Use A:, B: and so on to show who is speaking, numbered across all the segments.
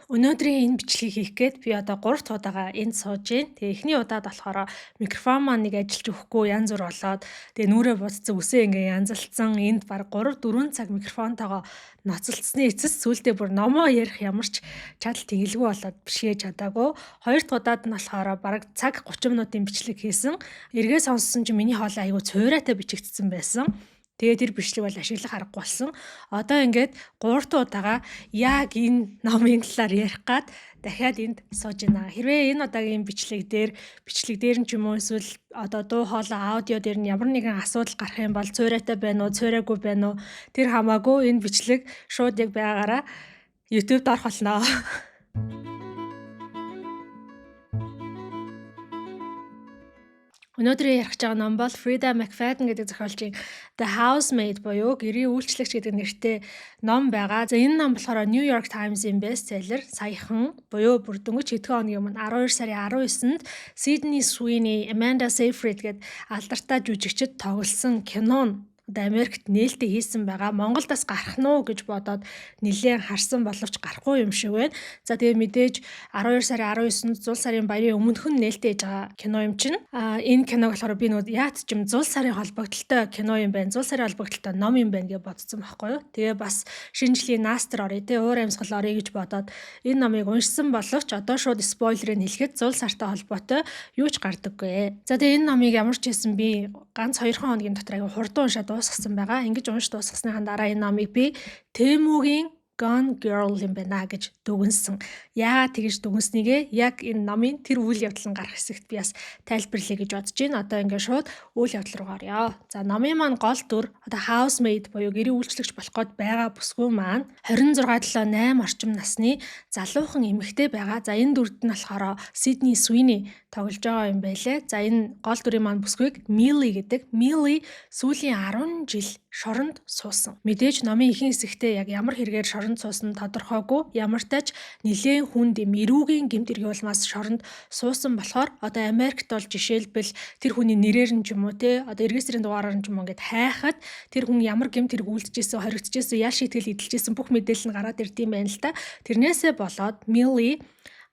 A: Өнөөдрийн энэ бичлэгийг хийх гээд би одоо 3 дахь удаага энд сууж байна. Тэгээ эхний удаад болохоор микрофон маань нэг ажиллаж өгөхгүй янз бүр болоод тэгээ нүрээ будсан, үсээ ингээ янзалцсан. Энд баг 3 4 цаг микрофонтойгоо ноцолцсны эцэс сүулдэ бүр номоо ярих ямар ч чадал тэнэлгүй болоод бишгээ чадаагүй. Хоёр дахь удаад нь болохоор бараг цаг 30 минутын бичлэг хийсэн. Эргээ сонссон чинь миний хоолой айгүй цуурайтай бичигдсэн байсан. Тэгээ тэр бичлэг бол ашиглах аргагүй болсон. Одоо ингээд 3 дахь удаага яг энэ номын талаар ярих гад дахиад энд сууж байна. Хэрвээ энэ удаагийн бичлэг дээр нь ч юм уу, эсвэл одоо дуу хоолой, аудио дээр нь ямар нэгэн асуудал гарах юм бол, цуурайтай байна уу, цуурайгүй байна уу, тэр хамаагүй, энэ бичлэг шууд яг байгаагаараа YouTube-д орох болно. Өнөөдөр ярих гэж байгаа ном бол Freida McFadden гэдэг зохиолчийн The Housemaid буюу гэрийн үйлчлэгч гэдэг нэртэй ном байгаа. За, энэ ном болохоор New York Times-ийн bestseller, саяхан буюу бүр дөнгөж хэдхэн хоногийн өмнө 12 сарын 19-нд Sydney Sweeney, Amanda Seyfried гэдэг алдартай жүжигчид тоглосон кино нь одоо Америкт нээлттэй хийсэн байгаа. Монголд бас гарах нь уу гэж бодоод нэлээд харсан боловч гарахгүй юм шиг байна. За, тэгээ мэдээж 12 сарын 19-нд, зул сарын баярын өмнөхөн нээлттэй хийж байгаа кино юм чинь. А энэ киног болохоор би нөгөө яат ч юм зул сарын холбогдлолтой кино юм байна. Зул сарын холбогдлолтой ном юм байна гэж бодсон байхгүй юу. Тэгээ бас шинэ жилийн наастар оръё те, уур амьсгал оръё гэж бодоод энэ номыг уншсан боловч одоо шууд spoiler ыг хэлэхэд зул сартай холбоотой юу ч гардаггүй. За, тэгээ энэ номыг ямар ч байсан би ганц 2 хоногийн дотор аягүй хурдан уншаад дуусгасан байгаа. Ингэж унш дуусгасныхаа дараа энэ номыг би Temu-гийн Gone Girl юм байна гэж дүгнсэн. Яагаад тэгж дүгнсэнийгээ яг энэ номын тэр үйл явдал нь гарах хэсэгт би бас тайлбарлая гэж бодож байна. Одоо ингээд шууд үйл явдал руу оръё. За, номын маань гол дүр, одоо housemaid буюу гэрийн үйлчлэгч болох гээд байгаа бүсгүй маань 26 7 8 орчим насны залуухан эмэгтэй байгаа. За, энэ дүрд нь болохоор Sydney Sweeney тоглож байгаа юм байлээ. За, энэ гол дүрийн маань бүсгүйг Millie гэдэг. Millie сүүлийн 10 жил шоронд суусан. Мэдээж номын ихэнх хэсэгтээ яг ямар хэрэгээр шоронд суусан тодорхойгүй. Ямар ч нэлээн хүнд юм эрүүгийн гэмт хэргийн улмаас шоронд суусан болохоор одоо Америкт бол жишээлбэл тэр хүний нэрээр нь ч юм уу те, одоо эргээсрийн дугаараар нь ч юм уу ингээд хайхад тэр хүн ямар гэмт хэрэг үлдэжсэн, хоригдчихсэн, ял шийтгэл эдэлжсэн бүх мэдээлэл нь гараад ирд юм байна л та. Тэрнээсээ болоод Millie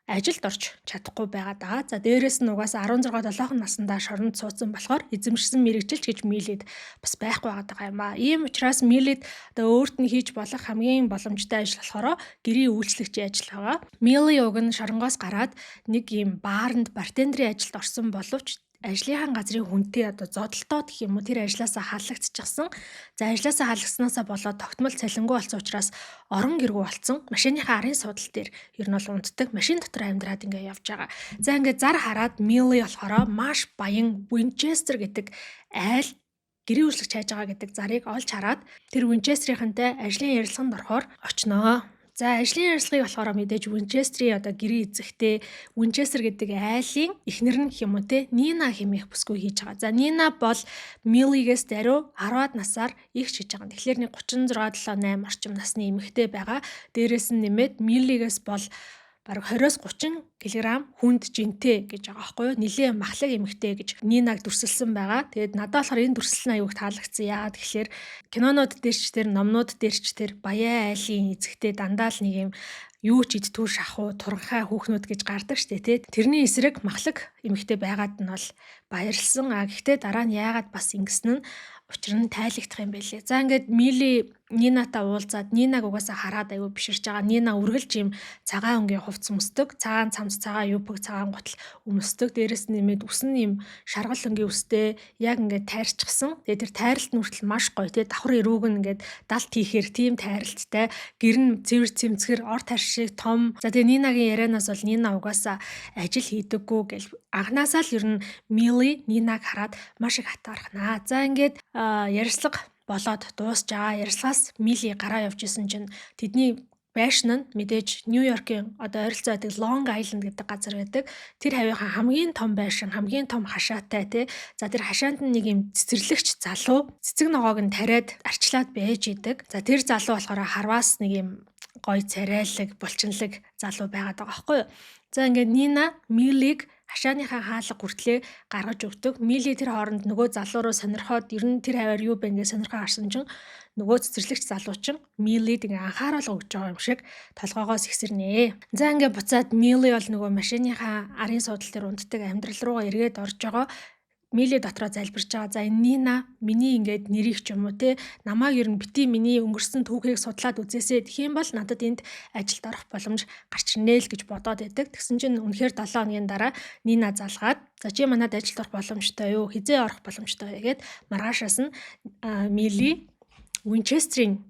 A: ажилд орж чадахгүй байгаад байгаа. За, дээрэс нь угаасаа 16 7 наснда шоронд суудсан болохоор эзэмшсэн мэргэжил ч гэж Millie-д бас байхгүй байгаа юм аа. Ийм учраас Millie-д одоо өөрт нь хийж болох хамгийн боломжтой ажил болохоор гэрийн үйлчлэгчийн ажил байгаа. Millie уг нь шоронгоос гараад нэг ийм бааранд bartender ийн ажилд орсон боловч ажлынхаа газрын хүнтэй одоо зодолдоод гэх юм уу, тэр ажлаасаа халагдчихсан. За, ажлаасаа халагдснаасаа болоод тогтмол цалингүй болсон учраас орон гэргүй болсон. Машиныхаа арын суудал дээр ер нь бол унтдаг. Машин дотор амьдраад ингээ явж байгаа. За, ингээ зар хараад Millie болохоор маш баян Winchester гэдэг айл гэрийн үйлчлэгч хайж байгаа гэдэг зарыг олж хараад тэр Winchester-ийнхэнтэй ажлын ярилцлаганд орохоор очноо. За, ажлын ярилцлагыг болохоор мэдээж Winchester-ийн одоо гэрийн эзэгтэй, Winchester гэдэг айлын эхнэр нь гэх юм уу те, Нина хэмээх бүсгүй хийж байгаа. За, Нина бол Millie-гээс даруй 10-аад насаар их хийж байгаа. Тэгэхээр нэг 36 7 8 орчим насны эмэгтэй байгаа. Дээрээс нь нэмээд Millie-гээс бол бараг 20-оос 30 кг хүнд жинтэй гэж байгаа байхгүй юу? Нилээн махлаг эмэгтэй гэж Нинаг дүрсэлсэн байгаа. Тэгээд надад болохоор энэ дүрслэл нь аягүй таалагдсан. Яагаад гэхээр кинонууд дээр ч тэр, номнууд дээр ч тэр баян айлын эзэгтэй дандаа л нэг юм юу ч идтүү шахуу туранхай хүүхнүүд гэж гардаг штэ тий. Тэрний эсрэг махлаг эмэгтэй байгаад нь бол баярлсан. А гэхдээ дараа нь яагаад бас ингэсэн нь учир нь тайлагдах юм байлээ. За, ингээд Millie Нинатай уулзаад, Нинаг угаасаа хараад аягүй биширч байгаа. Нина үргэлж ийм цагаан өнгийн хувцас өмсдөг. Цагаан цамц, цагаан юбка, цагаан гутал өмсдөг. Дээрээс нь нэмээд үс нь ийм шаргал өнгийн үстэй яг ингээд тайрчихсан. Тэгээ тэр тайралт нь хүртэл маш гоё тий. Давхар эрүүг нь ингээд далд хийхээр тийм тайралттай. Гэр нь цэвэр цэмцгэр, ор тарш шиг том. За, тэгээ Нинагийн ярианаас бол Нина угаасаа ажил хийдэггүй гэл анханасаа л ер нь Millie Нинаг хараад маш их атаархнаа. За, ингээд ярилцлага болоод дуусч байгаа. Ярилцлагаас Millie гараа явж исэн чинь тэдний байшин нь мэдээж Нью-Йоркийн одоо ойролцоо байдаг Long Island гэдэг газар байдаг. Тэр хавийнхаа хамгийн том байшин, хамгийн том хашаатай тий. За, тэр хашаанд нь нэг юм цэцэрлэгч залуу цэцэг ногоог нь тариад арчлаад байж идэг. За, тэр залуу болохоор харваас нэг юм гоё царайлаг, булчинлаг залуу байгаад байгаа байхгүй юу. За, ингээд Нина Millie-г Хашааныхаа хаалга хүртлээ гаргаж өгдөг. Мили тэр хооронд нөгөө залуу руу сонирхоод ер нь тэр хаваар юу бэ гэж сонирхоо харсан чинь нөгөө цэцэрлэгч залуучин Милид ингээ анхааруулга өгч байгаа юм шиг толгоогоос ихсэрнэ. За ингээ буцаад Мили бол нөгөө машиныхаа арын суудал дээр унтдаг амьдрал руугаа эргээд орж байгаа. Мили дотроо залбирч байгаа. За энэ Нина миний ингээд нэрийг ч юм уу те намайг ер нь бити миний өнгөрсөн түүхийг судлаад үзээсэй. Тэгэх юм бол надад энд ажилд орох боломж гарч ирнэ л гэж бодоод байдаг. Тэгсэн чинь үнэхээр 7 хоногийн дараа Нина залгаад за чи манад ажилд орох боломжтой юу? Хизээ орох боломжтой вэ гэд маргаашаас нь Мили Винчестерийн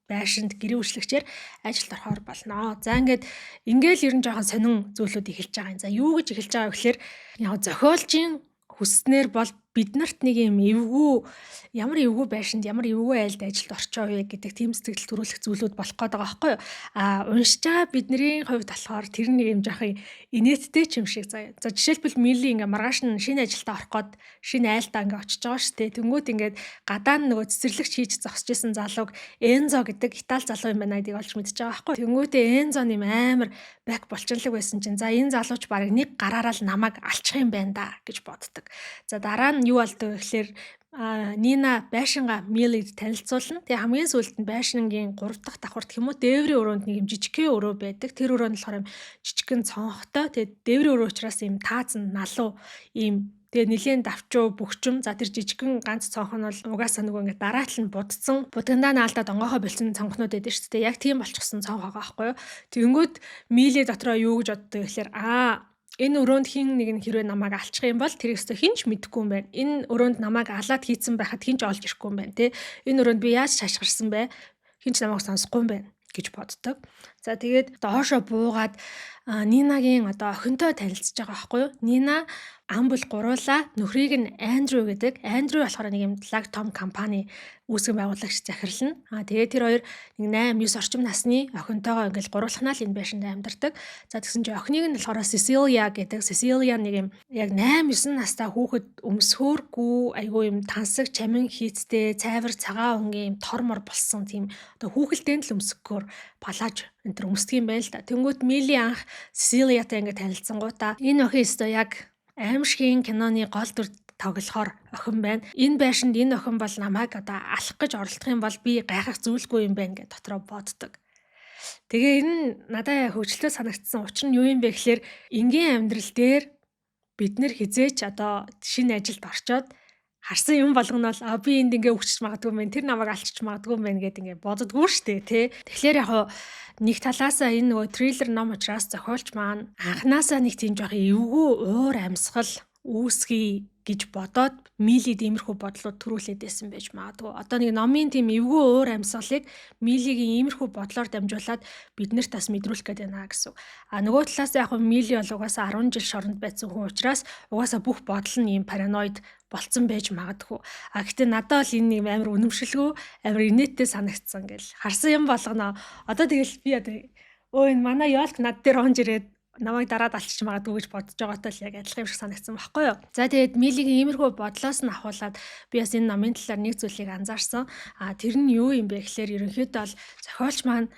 A: байшинд гэрээ үйлчлэгчээр ажилд орохоор болно. За ингээд ингээл ер нь жоохон сонин зүйлүүд эхэлж байгаа юм. За юу гэж эхэлж байгаа вэ гэхээр яг зохиолчийн хүснээр бол биднэрт нэг юм эвгүй, ямар эвгүй байшинд, ямар эвгүй айлд ажилд орчоо вэ гэдэг тийм сэтгэл төрүүлэх зүйлүүд болох гээд байгаа байхгүй юу? А уншиж байгаа бидний хувьд болохоор тэр нэг юм жоохон инээдтэй ч юм шиг заяа. За жишээлбэл Мили ингээ маргааш нь шинэ ажилдаа орох гээд шинэ айлдаа ингээ очиж байгаа шүү дээ. Тэнгүүт ингээд гадаа нь нөгөө цэцэрлэгч хийж зогсож исэн залууг Энзо гэдэг Итали залуу юм байна гэдгийг олж мэдчихэж байгаа байхгүй юу? Тэнгүүтээ Энзо нэм амар бак болчинлог байсан чинь за энэ залууч бараг нэг гараараа л намайг алчих юм байна да гэж боддог. За дараа нь юу болдог вэ гэхээр Нина байшингаа Милид танилцуулна. Тэгээ хамгийн сүүлд нь байшингийн 3 дахь давхарт гэх юм уу дээврийн өрөөнд нэг юм жижигхэн өрөө байдаг. Тэр өрөө нь болохоор юм жижигхэн цонхтой. Тэгээ дээврийн өрөө учраас юм таазан налуу ийм тэгээ нилээн давчуу бөхчм. За тэр жижигхэн ганц цонх нь бол угаасаа нөгөө ингээд дараатал нь будцсан. Будгандаа наалдаад онгоохоо болсон цонхнууд байдаг шүү дээ. Яг тийм болчихсон цонх байгаа байхгүй юу. Тэнгүүд Мили дотроо юу гэж боддог гэхээр энэ өрөөнд хин нэг нь хэрвээ намайг алчих юм бол тэр өстө хинч мэдэхгүй юм байна. Энэ өрөөнд намайг алаад хийцэн байхад хинч олж ирэхгүй юм байна те. Энэ өрөөнд би яаж шашгарсан бэ? Хинч намайг сонсохгүй юм байна гэж боддог. За тэгээд доошо буугаад Нинагийн одоо охинтой танилцж байгаа байхгүй юу? Нина ам бол гуруула, нөхрийг нь Андрю гэдэг. Андрю болохоор нэг юм лаг том компани үүсгэн байгуулагч захирал нь. Тэгээд тэр хоёр нэг 8 9 орчим насны охинтойгоо ингээл гуруулхнаа л энэ байшинд амьдардаг. За тэгсэн чинь охиныг нь болохоор Сесилия гэдэг. Сесилия нэг юм яг 8 9 настай хүүхэд өмсөхөөргүй айгүй юм тансаг чамин хийцтэй цайвар цагаан өнгийн юм тор мор болсон тийм одоо хүүхэлдэйн л өмсгөхөөр палаж энэ төр өмсдөг юм байна л да. Тэнгүүт Мили анх Сесилиятай ингээд танилцсангуудаа энэ охин өстөө яг аимшигын киноны гол дүр тоглохоор охин байна. Энэ байшинд энэ охин бол намайг одоо алах гэж оролдох юм бол би гайхах зүйлгүй юм байна гэж дотроо боддог. Тэгээ энэ надад хөгжилтэй санагдсан учир нь юу юм бэ гэхээр энгийн амьдрал дээр бид нэр хизээч одоо шинэ ажилд орчоод харсан юм болгоно бол би энд ингээ өвчж магадгүй мэн, тэр намайг алчиж магадгүй мэн гэд ингээ боддгоо штэ тий. Тэгэхээр яг нэг талаасаа энэ нөгөө триллер ном учраас зохиолч маань анханасаа нэг тийм жоох эвгүй уур амьсгал үүсгэе гэж бодоод Милид иймэрхүү бодлууд төрүүлээд байсан байж магадгүй. Одоо нэг номын тийм эвгүй уур амьсгалыг Милигийн иймэрхүү бодлоор дамжуулаад биднэрт бас мэдрүүлэх гээд байна гэсэн. А нөгөө талаас яг Мили бол угаасаа 10 жил шоронд байсан хүн учраас угаасаа бүх бодол нь ийм параноид болцсон байж магадгүй. А гэтээ надад бол энэ нэг амар үнэмшилгүй, амар инээдтэй санагдсан гэл. Харсан юм болгоно. Одоо тэгэл би одоо өө энэ манай ёлк над дээр онж ирээд намайг дараад алчиж магадгүй гэж бодож байгаатай л яг адилхан юм шиг санагдсан байхгүй юу. За тэгээд Милигийн иймэрхүү бодлоос нь ахуулаад би бас энэ номын талаар нэг зүйлийг анзаарсан. А тэр нь юу юм бэ гэхээр ерөнхийдөө бол зохиолч маань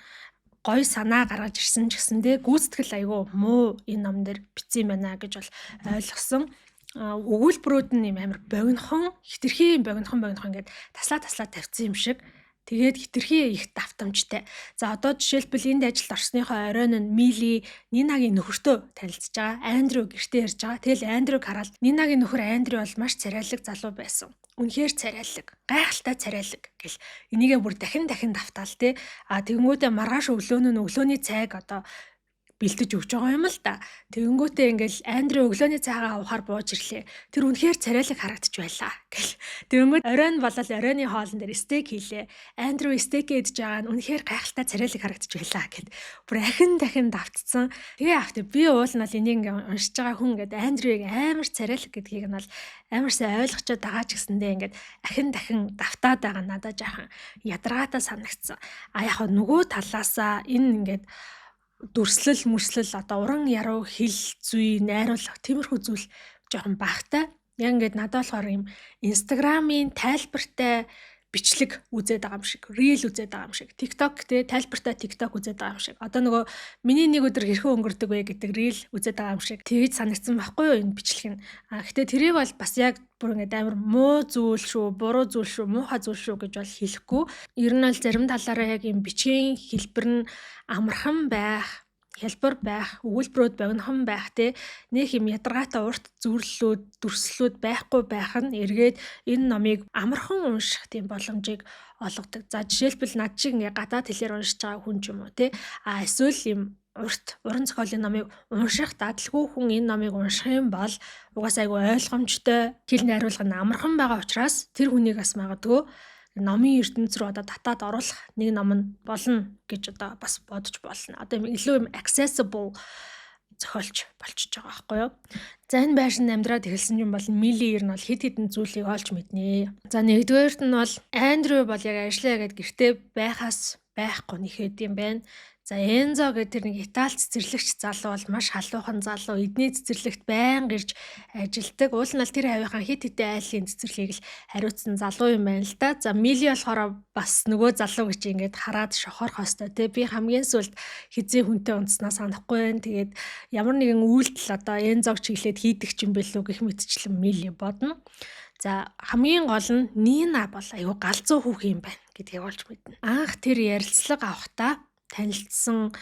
A: гоё санаа гаргаж ирсэн ч гэсэндээ гүйцэтгэл айгүй муу энэ ном дээр бичсэн юм байна гэж бол ойлгосон. Өгүүлбэрүүд нь юм амар богинохон, хитрхи богинохон богинохон ингээд таслаа таслаа тавьсан юм шиг. Тэгээд хитрхи их давтамжтай. За одоо жишээлбэл энд ажилд орсныхоо оройн нь Мили Нинагийн нөхөртөө танилцж байгаа. Андрю гэртээ ирж байгаа. Тэгэл Андрюг хараад Нинагийн нөхөр Андрю бол маш царайлаг залуу байсан. Үнэхээр царайлаг, гайхалтай царайлаг гэл энийгээ бүр дахин дахин давтаал те. А тэгэнгүүтээ маргааш өглөөнөө нь өглөөний цайг одоо бэлтэж өгч байгаа юм л да. Тэгэнгүүтээ ингээл Андрю өглөөний цайгаа авахар бууж ирлээ. Тэр үнэхээр царайлаг харагдчих байлаа гэл. Тэгэнгүүт оройн болол оройны хоолн дээр стейк хийлээ. Андрю стейк идэж байгаа нь үнэхээр гайхалтай царайлаг харагдчих байлаа гэд. Бүр ахин дахин давтцсан. Тэгээ авт би уул нь бол энийг ингээ уншиж байгаа хүн ингээд Андрюг амар царайлаг гэдгийг нь бол амар сайн ойлгочоод байгаа ч гэсэндээ ингээд ахин дахин давтаад байгаа нь надад жаахан ядаргаатай санагдсан. А яг нөгөө талаасаа энэ ингээд дүрслэл мөрслөл одоо уран яруу хэл зүй найруулга тиймэрхүү зүйл жоохон багтай. Яг ингээд надад болохоор юм Instagram-ийн тайлбартай Бичлэг үзээд байгаа юм шиг, reel үзээд байгаа юм шиг, TikTok те, тайлбартай TikTok үзээд байгаа юм шиг. Одоо нөгөө миний нэг өдөр хэрхэн өнгөрдөг вэ гэдэг reel үзээд байгаа юм шиг тэгж санагдсан байхгүй юу энэ бичлэг нь. А гэхдээ тэрийг бол бас яг бүр ингээд амар муу зүйл шүү, буруу зүйл шүү, муухай зүйл шүү гэж бол хэлэхгүй. Ер нь бол зарим талаараа яг юм бичгийн хэлбэр нь амархан байх, хялбар байх, өгүүлбэрүүд богинохон байх те, нэг юм ядаргаатай урт зүрлэлүүд, дүрслэлүүд байхгүй байх нь эргээд энэ номыг амархан унших тийм боломжийг олгодог. За, жишээлбэл, над шиг ингээ гадаад хэлээр уншиж байгаа хүн ч юм уу те. А эсвэл юм урт уран зохиолын номыг унших дадалгүй хүн энэ номыг унших юм бол угаасаа айгүй ойлгомжтой, хэл найруулга нь амархан байгаа учраас тэр хүнийг бас магадгүй номын ертөнц рүү одоо татаад оруулах нэг ном нь болно гэж одоо бас бодож болно. Одоо юм илүү юм accessible зохиолч болчихж байгаа байхгүй юу. За, энэ байшинд амьдраад эхэлсэн юм бол Мили ер нь бол хэд хэдэн зүйлийг олж мэднэ. За, нэгдүгээрт нь бол Андрю бол яг ажиллаа гэд гэртээ байхаас байхгүй нэхэд юм байна. За, Энзо гэдэг тэр нэг Итали цэцэрлэгч залуу бол маш халуухан залуу. Эдний цэцэрлэгт байнга ирж ажилтдаг. Уул нь л тэр хавийнхаа хэд хэдэн айлын цэцэрлэгийг л хариуцсан залуу юм байна л да. За, Мили болохоор бас нөгөө залуу гэж ингээд хараад шохорох ёстой те. Би хамгийн сүүлд хэзээ хүнтэй унтснаа санахгүй байна. Тэгээд ямар нэгэн үйлдэл одоо Энзог чиглээд хийдэг ч юм бэлүү гэх мэтчлэн Мили бодно. За, хамгийн гол нь Нина бол айгүй галзуу хүүхэн юм байна гэдгийг олж мэднэ. Анх тэр ярилцлага авахдаа танилцсан